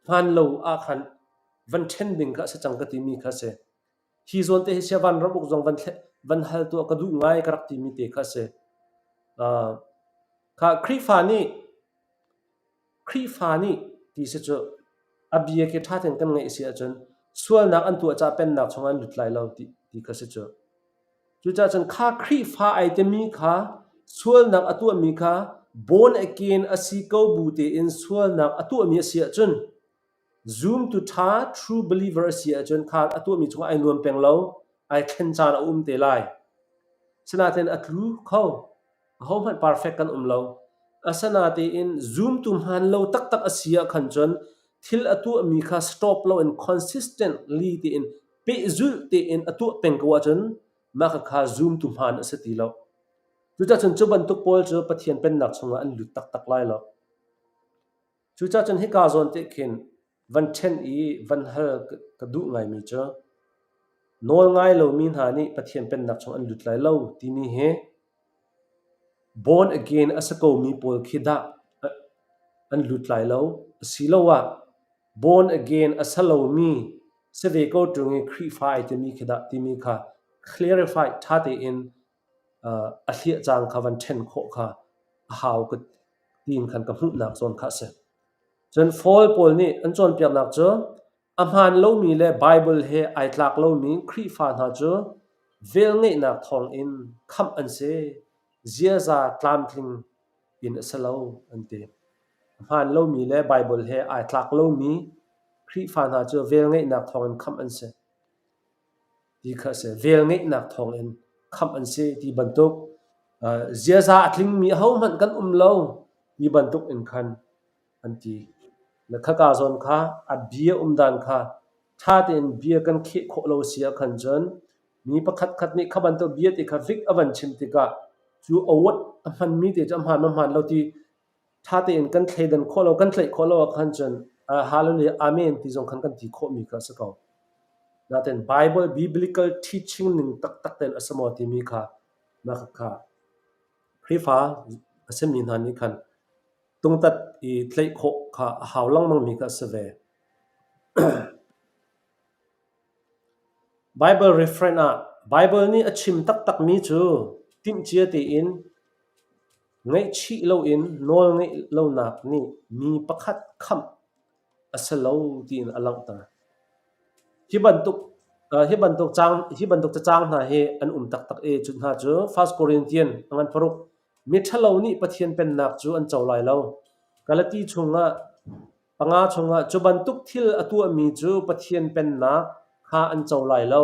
hmaan lo ah khan van ṭhen ding kha a si cang ka timi kha a si. Hi zawn te hi sia van ram uk zong van van hal tuah ka duh ngai ka rak timi te kha a si. Uh, kha Khrihfa nih Khrihfa nih ti si cu a bia khi ṭha tein kan ngaih si ahcun sualnak an tuah caah pennak chungah an lut lai lo ti, ti kha si cu. Cucaah cun kha Khrihfa ai timi kha sualnak a tuahmi kha born again a si ko bu tein sualnak a tuahmi a si ahcun zumtu ṭha true believer a si ahcun kha a tuahmi chungah ai nuam peng lo, ai thlen caan a um te lai. Sinain a tlu kho. Ahohmanh perfect kan um lo. Asinain zumtu hmaan lo taktak a si ah khan cun thil a tuahmi kha stop loin consistently tein pehzulh tein a tuah peng ko ahcun mah khakha zumtu hmaan a si ti lo. Cucaah cun cu bantuk pawl cu Pathian Pennak chungah an lut taktak lai lo. Cucaah cun hika zawn te khin van ṭhen i van hal ka duh ngaimi cu nawl ngai lomi hna nih Pathian Pennak chung an lut lai lo timi hi born again a si komi pawl khi dah an lut lai lo asiloah born again a si lomi si ve ko ṭung i Khrihfa ai timi khi dah timi kha clarify ṭha tein a hliah cang kha van ṭhen khawh kha a hau ka tiin khan ka hmuhnak zawn kha a si. Cun fall pawl nih an cawnpiaknak cu a hmaan lomi le Baibal he ai tlak lomi Khrihfa hna cu velngeihnak thawngin khamh an si, ziaza tlamtling in a si lo an ti. A hmaan lomi le Baibal he ai tlak lomi Khrihfa hna cu velngeihnak thawngin khamh an si. ti kha a si. Velngeihnak thawngin khamh an si ti bantuk ziaza a tlingmi ahohmanh kan um lo ti bantuk in khan an ti. Le khaka zawn kha a bia um dan kha ṭha tein bia kan kheh khawh lo si ahkhan cun mi pakhatkhat nih kha bantuk bia te kha fik a van chim tikah cu awat a hmanmi te cu a hmaan ma hmaan lo ti ṭha tein kan thleidan khawh lo, kan tlaih khawh lo ahkhan cun hallelujah amen ti zong khan kan ti khawhmi kha a si ko. Nain Bible biblical teaching ning taktak tein a si maw timi kha mah kha Khrihfa a simi hna nih khan tungtat i tlaih khawh kha a hau lengmangmi kha a si ve. Bible reference ah Bible nih a chim taktakmi cu timhcia tein ngaihchih loin nawl ngeih lonak nih mi pakhat khamh a si lo tiin a langhter. Hi bantuk hi bantuk caang hi bantuk cacang hna hi an um taktak i cu hna cu First Corinthian a ngan paruk miṭhalo nih Pathian pennak cu an co lai lo. Galati chungah panga chungah cu bantuk thil a tuahmi cu Pathian pennak kha an co lai lo.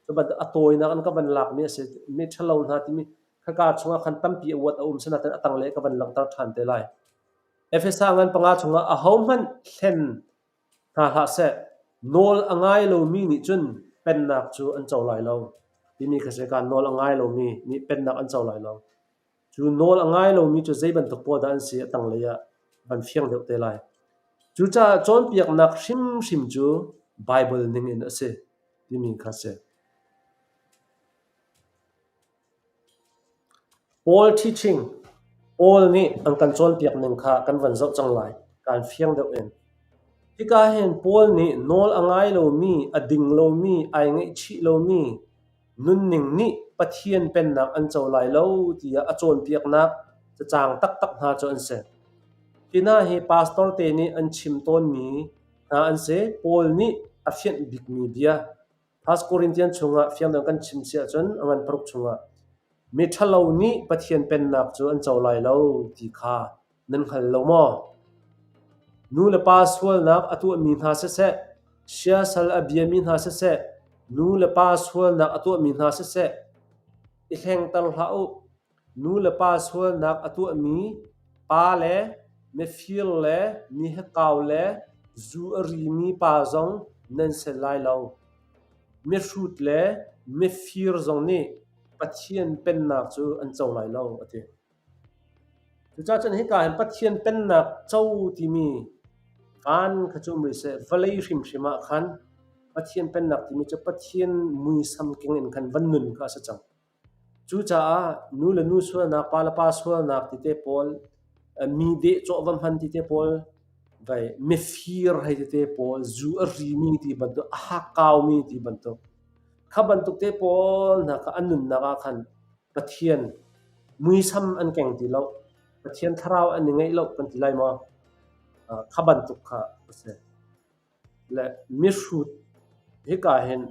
Cu bantuk a tawinak an ka van lakmi a si. Miṭhalo hna timi khaka chungah khan tampi a uat a um sinain a tanglei ka van langhter ṭhan te lai. Efesa ngan panga chungah ahohmanh hlen hna hlah seh, nawl a ngai lomi nih cun pennak cu an co lai lo timi kha si. Ka nawl a ngai lomi nih pennak an co lai lo. Cu nawl a ngai lomi cu zei bantuk pawl dah an si a tanglei ah van fiang deuh te lai. Cucaah cawnpiaknak hrimhrim cu Baibal ningin a si timi kha si. Paul teaching Paul nih an kan cawnpiak ning kha kan van zoh cang lai, kaan fiang deuh in. Hika hin Paul nih nawl a ngai lomi, a ding lomi, ai ngaihchih lomi nunning nih Pathian Pennak an co lai lo tiah a cawnpiaknak cacang taktak hna cu an si. Hi hna hi pastor te nih an chim tawnmi hna an si. Paul nih a fianh bikmi bia. First Corinthian chungah fiangdang kan chim si ahcun a ngan paruk chungah miṭhalo nih Pathian Pennak cu an co lai lo ti kha nan hngal lo maw? Nu le pa sualnak a tuahmi hna siseh, siasal a biami hna siseh, nu le pa sualnak a tuahmi hna siseh, i hlengter hlah u. Nu le pa sualnak a tuahmi pa le mifir le mi hekau le zu a rimi pa zong nan si lai lo. Mihrut le mifir zong nih Pathian Pennak cu an co lai lo, a ti. Cucaah cun hika hin Pathian Pennak co timi van kha cu um rih seh, vawlei hrimhrim ah khan Pathian Pennak timi cu Pathian muisam keng in khan van nun kha a si cang. Cucaah nu le nu sualnak, pa le pa sualnak tite pawl, mi dehcawh va hman tite pawl, vai mifir hei tite pawl, zu a rimi ti bantuk, a hakkaumi ti bantuk, kha bantuk te pawl hna kha an nunnak ah khan Pathian muisam an keng ti lo. Pathian thlarau an i ngeih lo kan ti lai maw? Kha bantuk kha a si. Le mihrut hika hin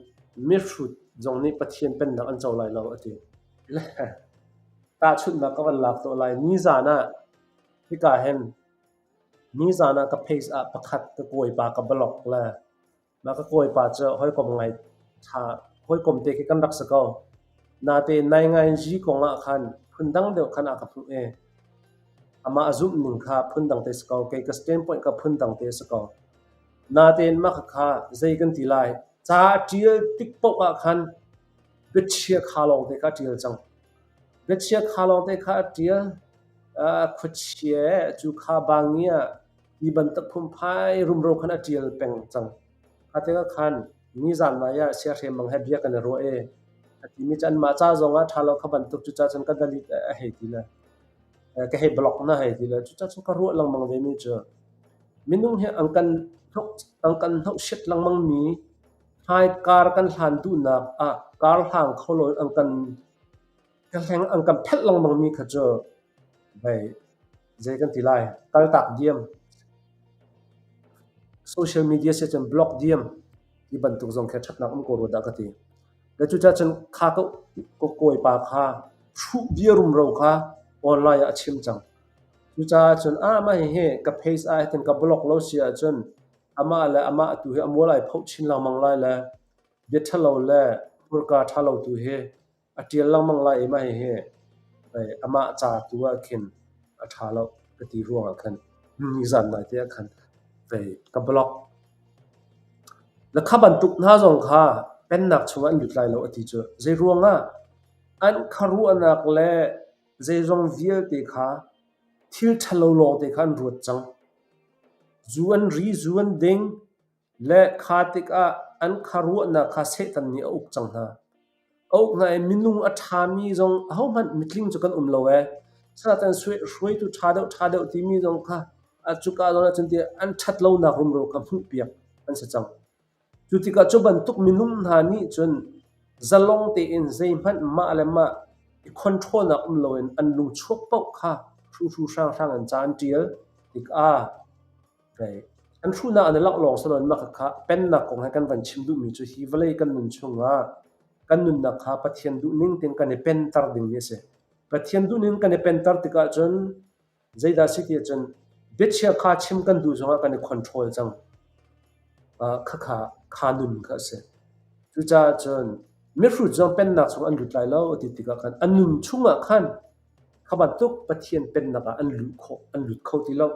mihrut zong nih Pathian pennak an co lai lo a ti. Le tahchunhnak ka van lak tuah lai. Nizan ah hika hin nizan ah ka page ah pakhat ka kawipa ka block le mah ka kawipa cu hawikom ngai ṭha hawikom te khi kan rak si ko. Natein naingainzi kong ah khan phundang deuh khan a ka hmuh i Amah a zumh ning kha phundang te si ko, kei ka standpoint kha phundang te si ko. Natein mah khakha zei kan ti lai, ca a ṭial tik paoh ah khan biachia kha lawngte kha a ṭial cang. Biachia kha lawngte kha a ṭial, khuachia cu kha bangia ti bantuk phunphai rumro khan a ṭial peng cang. Kha tikah khan nizan nai ah siahrem bang he bia kan i ruah i a timi cu anmah ca zong ah ṭha lo kha bantuk cucaah cun ka delete a hei ti le ka hei block na hei ti le cucaah cun ka ruah lengmang ve mi cu minung hi an kan hnok an kan hnoksit lengmang mi hmaikar kan hlan duhnak ah kar hlang kho lo an kan ka hleng an kan phelh lengmang mi kha cu hei zei kan ti lai kaltak diam social media si cun block diam ti bantuk zong khi ṭhatnak um ko rua dah ka ti. Le cucaah cun kha ka kawipa kha hruh bia rumro kha online ah a chim cang. Cucaah cun ah mah hihi ka page ah hitin ka block lo si ahcun amah le amah tu hi a mual ai phoh chin lengmang lai le bia ṭhalo le Hmurka ṭha lo tu hi a ṭial lengmang lai i mah hihi amah ca tu ah khin a ṭha lo ka ti ruangah khan nizan nai te ah khan ka block. Na kha bantuk hna zong kha pennak chungah an lut lai lo a ti cu. Zei ruangah an khuaruahnak le zeizong vialte kha thil ṭhalo lawngte kha an ruat cang. Zu an ri, zu an ding, le kha tikah an khuaruahnak kha Satan nih a uk cang hna. A uk hna i minung a ṭhami zong ahohmanh mitling cu kan um lo ee. Satan hruaitu ṭha deuh ṭha deuh timi zong kha cuka zawn ahcun ti an ṭhat lonak rumro kha hmuhpiak an si cang. Cu tikah cu bantuk minung hna nih cun zalong tein zeihmanh mah le mah i control-nak um loin an lungchuak paoh kha hruhru hranghrang in ca an ṭial tikah An hruhnak an i langh lawng si loin mah khakha pennak kong he kan van chim duhmi cu hi vawlei kan nun chungah kan nunnak kha Pathian duhning tein kan i penter dingmi a si. Pathian duhning kan i penter tikah cun zeidah a si ti ahcun biachia kha chim kan duh zongah kan i control cang. Khakha kha nun kha a si. Cucaah cun mihrut zong pennak chung an lut lai lo ti tikah khan an nun chungah khan Kha bantuk Pathian pennak ah an luh khawh, an lut kho ti lo.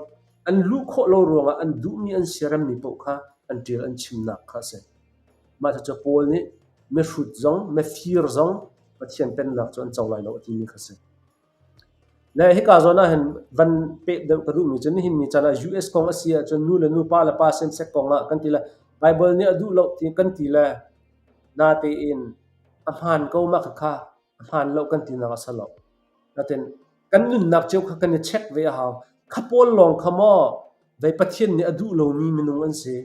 An luh khawh lo ruangah an duhmi an siaremmi paoh kha an ṭial an chimnak kha a si. Mah cucu Paul nih mihrut zong, mifir zong Pathian pennak cu an co lai lo a timi kha a si. Le hika zawn ah hin van peh deuh ka duhmi cu nihin ni caan ah US kong a si ahcun nu le nu, pa le pa same-sex kong ah kan ti le Bible nih a duh lo ti kan ti le natein a hmaan ko mah khakha a hmaan lo kan tinak a si lo. Natin kan nunnak cio kha kan i check ve a hau. Kha pawl lawng kha maw vei Pathian nih a duh lomi minung an si.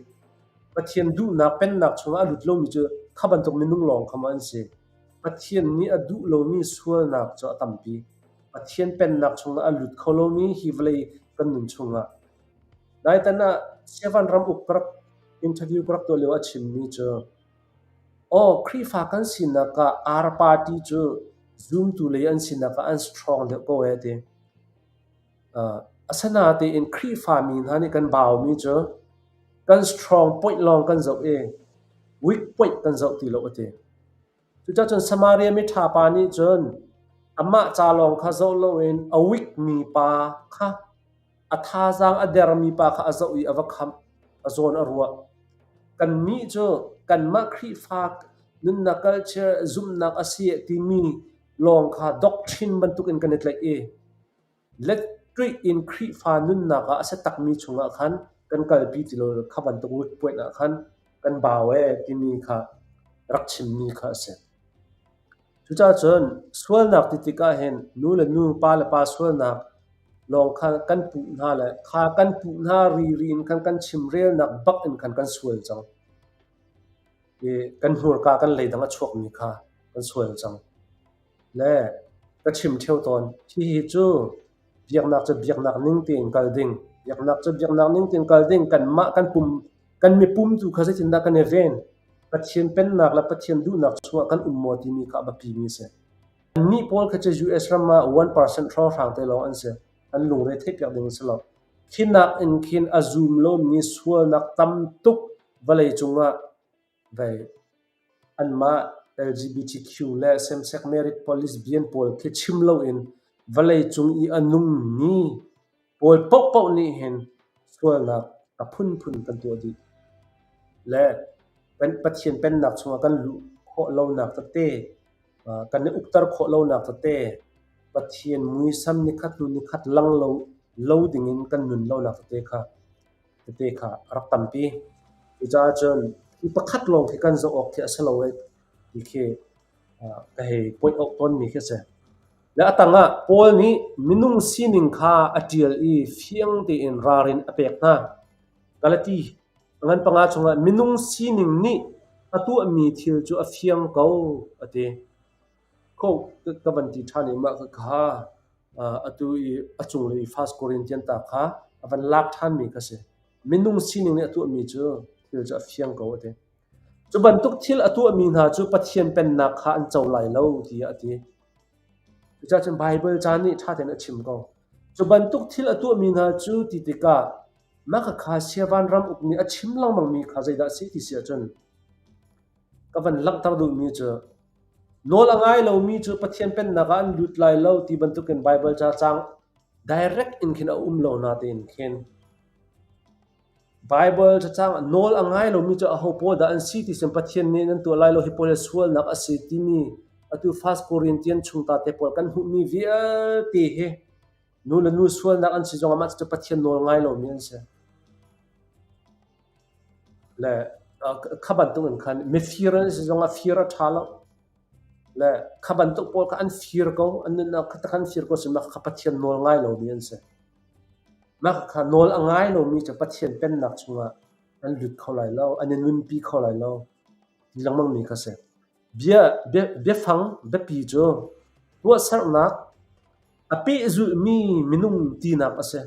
Pathian duhnak pennak chungah a lut lomi cu kha bantuk minung lawng kha maw an si. Pathian nih a duh lomi sualnak cu a tampi. Pathian pennak chungah a lut kho lomi hi vawlei kan nun chungah. Naitan ah Siavan ram uk ka rak interview ka rak tuah lio a chimmi cu Aw, Khrihfa kan sinak ah ar party cu zumtu lei an sinak ah an strong deuh ko ee ti. Asinain Khrihfa mi hna nih kan baumi cu kan strong point lawng kan zoh i weak point kan zoh ti lo a ti. Cucaah cun Samaria miṭha pa nih cun amah ca lawng kha zoh loin a weak mi pa kha A thazaang a dermi pa kha a zoh i a va khamh, a zawn a ruah. Kannih cu kanmah Khrihfa nunnak culture zumhnak a si timi lawng kha doctrine bantukin kan i tlaih i lettuih in Khrihfa nunnak ah a si takmi chungah khan kan kalpi ti lo kha bantuk root point ah khan kan bau ee timi kha rak chimmi kha a si. Cucaah cun sualnak ti tikah hin nu le nu, pa le pa sualnak lawng kha kan puh hna le kha kan puh hna riri in khan kan chimrelnak bak in khan kan sual cang. I kan hmurka kan leidang a chuakmi kha kan sual cang. Le ka chim ṭheo tawn. Hihi cu biaknak cu biaknak ning tein kal ding. Biaknak cu biaknak ning tein kal ding. Kanmah kan pum kan mipum tu kha zeitindah kan i ven? Pathian pennak le Pathian duhnak chungah kan um maw timi kha a biapimi a si. Annih pawl kha cu US ram ah 1% hrawnghrang te lawng an si. An lungre theihpiak ding a si lo. Khi nakin khin a zum lomi sualnak tam tuk vawlei cungah vei anmah LGBTQ le same-sex marriage pawl lesbian pawl khi chim loin vawlei cung i a nungmi pawl paohpaoh nih hin sualnak a phunphun kan tuah dih. Le Pathian pennak chungah kan luh khawh lonak tete, kan i ukter khawh lonak tete, Pathian muisam nikhat hnu nikhat lang lo, lo dingin kan nun lonak tete kha tete kha a rak tampi. Cucaah cun hi pakhat lawng khi kan zoh awk khi a si lo i ti khi ka hei poih awk tawnmi khi a si. Le a tangah Paul nih minung sining kha a ṭial i fiang tein ralrin a pek hna. Galati a ngan panga chungah minung sining nih a tuahmi thil cu a fiang ko a ti. Ko ka van ti ṭhan i mah kha atu i a cunglei i First Corinthian ta kha a van lak ṭhanmi kha si. Minung sining nih a tuahmi cu thil cu a fiang ko a ti. Cu bantuk thil a tuahmi hna cu Pathian pennak kha an co lai lo tiah a ti. Cucaah cun Baibal ca nih ṭha tein a chim ko. Cu bantuk thil a tuahmi hna cu ti tikah mah khakha Siavan ram uk nih a chim lengmangmi kha zeidah a si ti si ahcun ka van langhter duhmi cu. Nawl a ngai lomi cu Pathian Pennak ah an lut lai lo ti bantukin Baibal ca caang direct in khin a um lo natein khin Baibal cacang nawl a ngai lomi cu aho pawl dah an si ti cun Pathian nih nan tuah lai lo hi pawl hi sualnak a si timi atu First Corinthian chungta te pawl kan hmuhmi vialte hi nu le nu sualnak an si zongah mah cucu Pathian nawl ngai lomi an si. Le kha bantuk in khan mifir an si zongah fir a ṭha lo. Le kha bantuk pawl kha an fir ko, an nunnak kha an fir ko si mah kha Pathian nawl ngai lomi an si. Mah kha nawl a ngai lomi cu Pathian pennak chungah an lut kho lai lo, an i nunpi kho lai lo ti lengmangmi kha si. Bia, bia, biafang biapi cu tuahsernak a pehzulhmi minung tinak a si.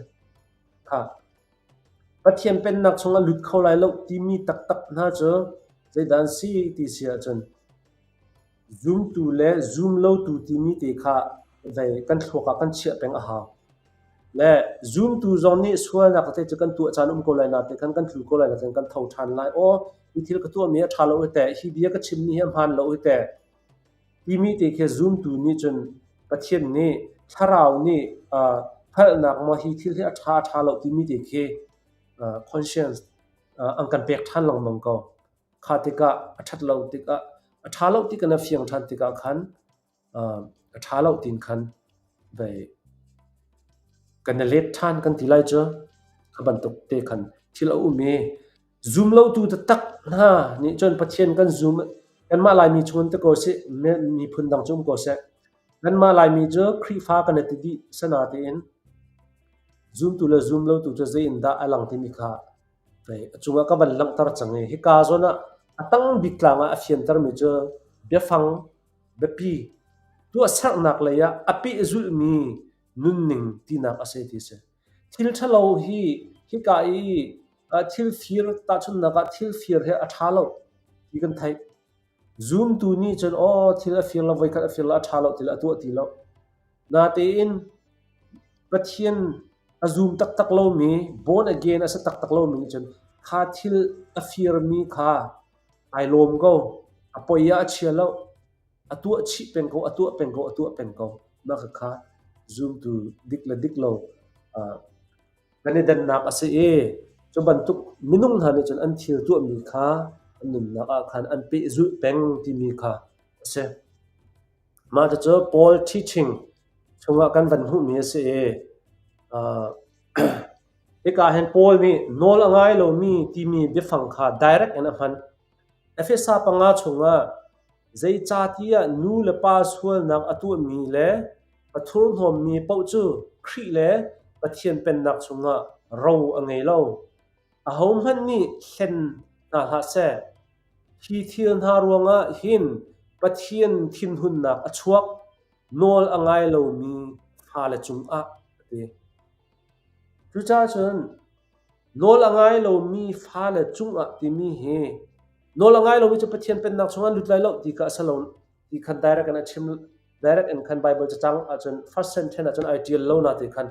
Kha Pathian Pennak chungah lut kho lai lo timi taktak hna cu zeidah an si ti si ahcun zumtu le zumlotu timi te kha vei kan thluak ah kan chiah peng a hau. Le zumtu zong nih sualnak te cu kan tuah caan um ko lai nain khan kan tlu ko lai nain kan tho ṭhan lai. Aw, hi thil ka tuahmi a ṭha lo hi teh, hi bia ka chimmi hi a hmaan lo hi teh. Timi te khi zumtu nih cun Pathian nih Thlarau nih hngalhnak maw hi thil hi a ṭha a ṭha lo timi te khi conscience an kan pek ṭhan lengmang ko. Kha tikah a ṭhat lo tikah a ṭha lo ti kan a fiang ṭhan tikah khan a ṭha lo tiin khan vei kan i let ṭhan kan ti lai cu. Kha bantuk te khan thil a um i Zumlotu taktak hna nih cun Pathian kan zum. Kanmah Laimi chung in ti ko sih, miphun dang cu um ko seh. Kanmah Laimi cu Khrihfa kan i ti dih sanatein zumtu le zumlotu cu zei in dah a lang timi kha a cungah ka van langhter cang i hika zawn ah a tang bik tlang ah a fiantermi cu biafang biapi tuahsernak lei ah a pehzulhmi nunning tinak a si ti a si. Thil ṭhalo hi hika i thil fir tahchunhnak ah thil fir hi a ṭha lo ti kan theih. Zumtu nih cun aw thil a fir lo voikhat a fir lo a ṭha lo ti le a tuah ti lo. Natein Pathian a zum taktak lomi born again a si taktak lomi nih cun kha thil a firmi kha ai lawm ko. A poi ah a chia lo. A tuah chih peng ko, a tuah peng ko, a tuah peng ko. Mah khakha zumtu dik le dik lo kan i dannak a si i cu bantuk minung hna nih cun an thil tuahmi kha an nunnak ah khan an pehzulh peng timi kha a si. Mah cucu Paul teaching chungah kan van hmuhmi a si i hika hin Paul nih nawl a ngai lomi timi biafang kha direct in a hman. Efesa panga chungah zeicahtiah nu le pa sualnak a tuahmi le A thurhnawmmi paoh cu Khrih le Pathian Pennak chungah ro a ngei lo. Ahohmanh nih hlen hna hlah seh. Hi thil hna ruangah hin Pathian thinhunnak a chuak, nawl a ngai lomi fale cungah, a ti. Cucaah cun nawl a ngai lomi fale cungah timi hi nawl a ngai lomi cu Pathian Pennak chungah lut lai lo ti kha a si lo. Ti khan direct in a chim direct in khan Bible cacang ahcun first sentence ahcun ai ṭial lo na ti khan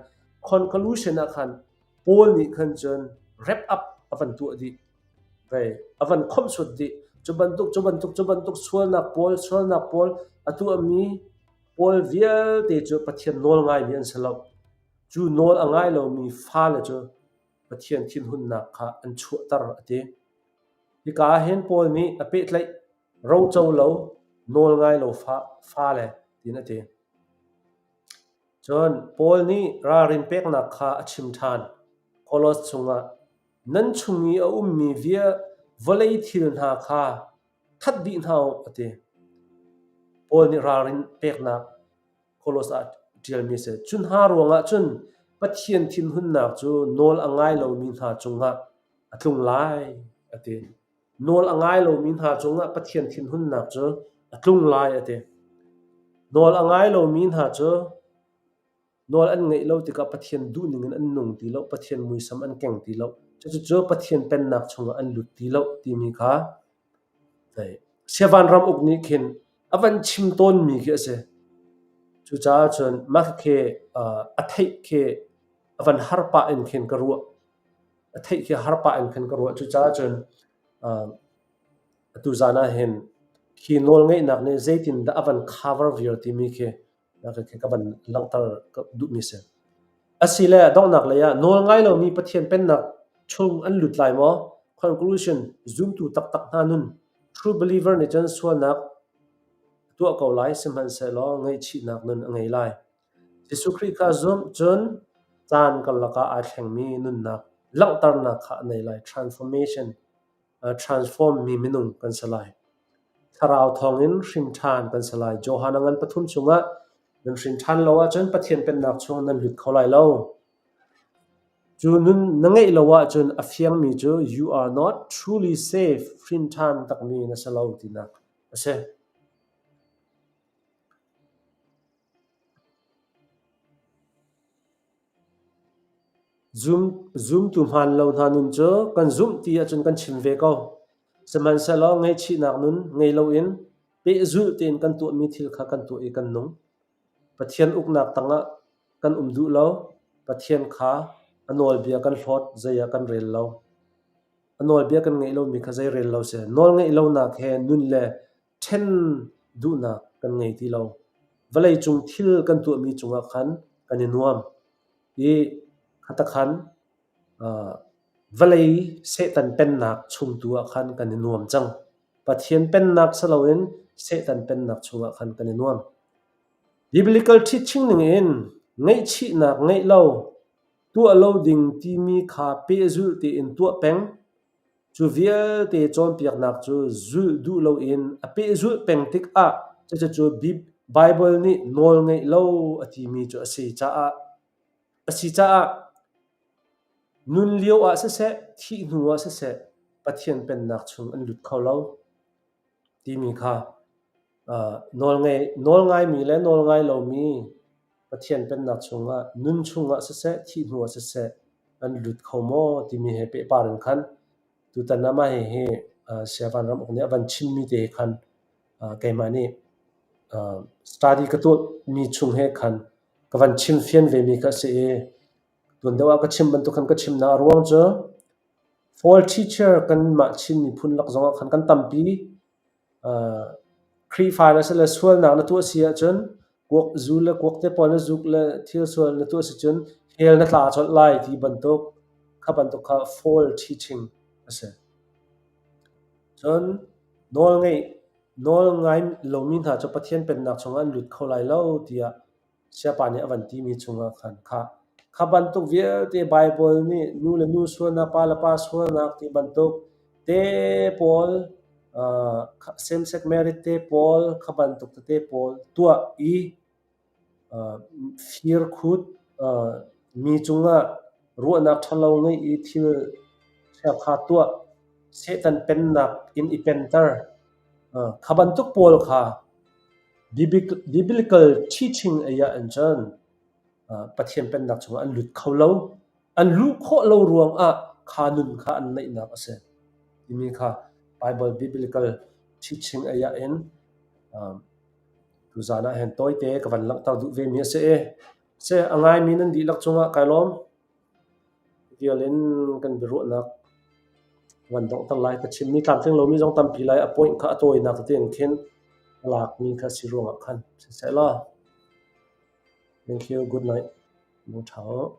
conclusion ah khan Paul nih khan cun wrap up a van tuah dih. Vei a van khomhsuat dih. Cu bantuk cu bantuk cu bantuk sualnak pawl sualnak pawl a tuahmi pawl vialte cu Pathian nawl ngaimi an si lo. Cu nawl a ngai lomi fale cu Pathian thinhunnak kha an chuahter a ti. Hika ah hin Paul nih a pehtlaih roco lo, nawl ngai lo fale tiin a ti. Cun Paul nih ralrin peknak kha a chim ṭhan. Kolos chungah nan chung i a ummi vawlei thil hna kha that dih hna u a ti. Paul nih ralrin peknak Kolos ah ṭialmi a si. Cu hna ruangah cun Pathian thinhunnak cu nawl a ngai lomi hna cungah a tlung lai a ti. Nawl a ngai lomi hna cungah Pathian thinhunnak cu a tlung lai a ti. Nawl a ngai lomi hna cu nawl an ngeih lo tikah Pathian duhning in an nung ti lo, Pathian muisam an keng ti lo. Cucu Pathian pennak chungah an lut ti lo timi kha Siavan ram uk nih khin a van chim tawnmi khi a si. Cucaah cun mah khi a theih khi a van har pah in khin ka ruah. A theih khi har pah in khin ka ruah. Cucaah cun atu zan ah hin. Khi nawlngeihnak nih zeitindah a van cover viar timi khi ka van langhter ka duhmi si. Asile donghnak lei ah nawl ngai lomi Pathian Pennak chung an lut lai maw? Conclusion Zumtu taktak hna nun True believer nih cun sualnak a tuah ko lai sihmanhsehlaw ngaihchihnak nun a ngei lai. Jesuh Khrih kha zumh cun caan karlak ah aa thlengmi nunnak langhternak kha a nei lai. Transformation transform mi minung kan si lai. Thlarau thawngin hrin ṭhan kan si lai. Johan a ngan pathum chungah nan hrin ṭhan lo ahcun Pathian Pennak chung nan lut kho lai lo. Cu nun na ngeih lo ahcun a fiangmi cu you are not truly saved, hrin ṭhan takmi na si lo tinak a si. Zumtu hmaan lo hna nun cu kan zumh ti ahcun kan chim ve ko. Sihmanhsehlaw ngaihchihnak nun ngei loin pehzulh tein kan tuahmi thil kha kan tuah i kan nung. Pathian uknak tangah kan um duh lo. Pathian kha a nawlbia kan hlawt, zei ah kan rel lo. A nawlbia kan ngeih lomi kha zei rel lo si. Nawl ngeih lonak he nun le ṭhen duhnak kan ngei ti lo. Vawleicung thil kan tuahmi cungah khan kan i nuam i khatakhan vawlei Satan pennak chung tu ah khan kan i nuam cang. Pathian pennak si loin Satan pennak chungah khan kan i nuam. Biblical teaching ningin ngaihchihnak ngeih lo, tuah lo ding timi kha pehzulh tein tuah peng, Cu vialte cawnpiaknak cu zulh duh loin a pehzulh peng tikah cucu Baibal nih nawl ngeih lo a timi cu a si caah a si caah nun lio ah siseh, thih hnu ah siseh Pathian Pennak chung an lut kho lo timi kha nawl ngaimi le nawl ngai lomi Pathian Pennak chungah nun chungah siseh, thih hnuah siseh an lut kho maw timi he pehpar in khan tutan ah mah hihi Saya Van Ram Uk nih a van chimmi te he khan keimah nih study ka tuahmi chung he khan ka van chim fian vemi kha a si i tuan deuh ah ka chim bantuk khan ka chimnak a ruang cu fall teacher kanmah Chin miphun lak zongah khan kan tampi. Khrihfa na si le sualnak na tuah si ahcun kuak zu le kuak te pawl na zuk le thil sual na tuah si cun hell na tla colh lai ti bantuk kha bantuk kha fall teaching a si. Cun nawl ngeih nawl ngai lomi hna cu Pathian Pennak chungah an lut kho lai lo tiah Sayapa nih a van timi chungah khan kha kha bantuk vialte Baibal nih nu le nu sualnak, pa le pa sualnak ti bantuk te pawl same sex marriage te pawl kha bantuk tete pawl tuah i firkhut mi cungah ruahnak ṭhalo ngeih i thil chiakha tuah Satan pennak in i penter kha bantuk pawl kha Biblical teaching ei ah in cun Pathian Pennak chungah an lut kho lo. An luh khawh lo ruangah kha nun kha an neihnak a si timi kha Bible biblical teaching ei ah in tuzaan ah hin tawite ka van langhter duh vemi a si i si a ngaimi nan dihlak cungah kai lawm. Vial in kan biaruahnak van donghter lai. Ka chimmi tlamtling lomi zong tampi lai. A point kha a tawinak tete in khin a lakmi kha si ruangah khan siseh law. Thank you. Good night. Mangṭha u.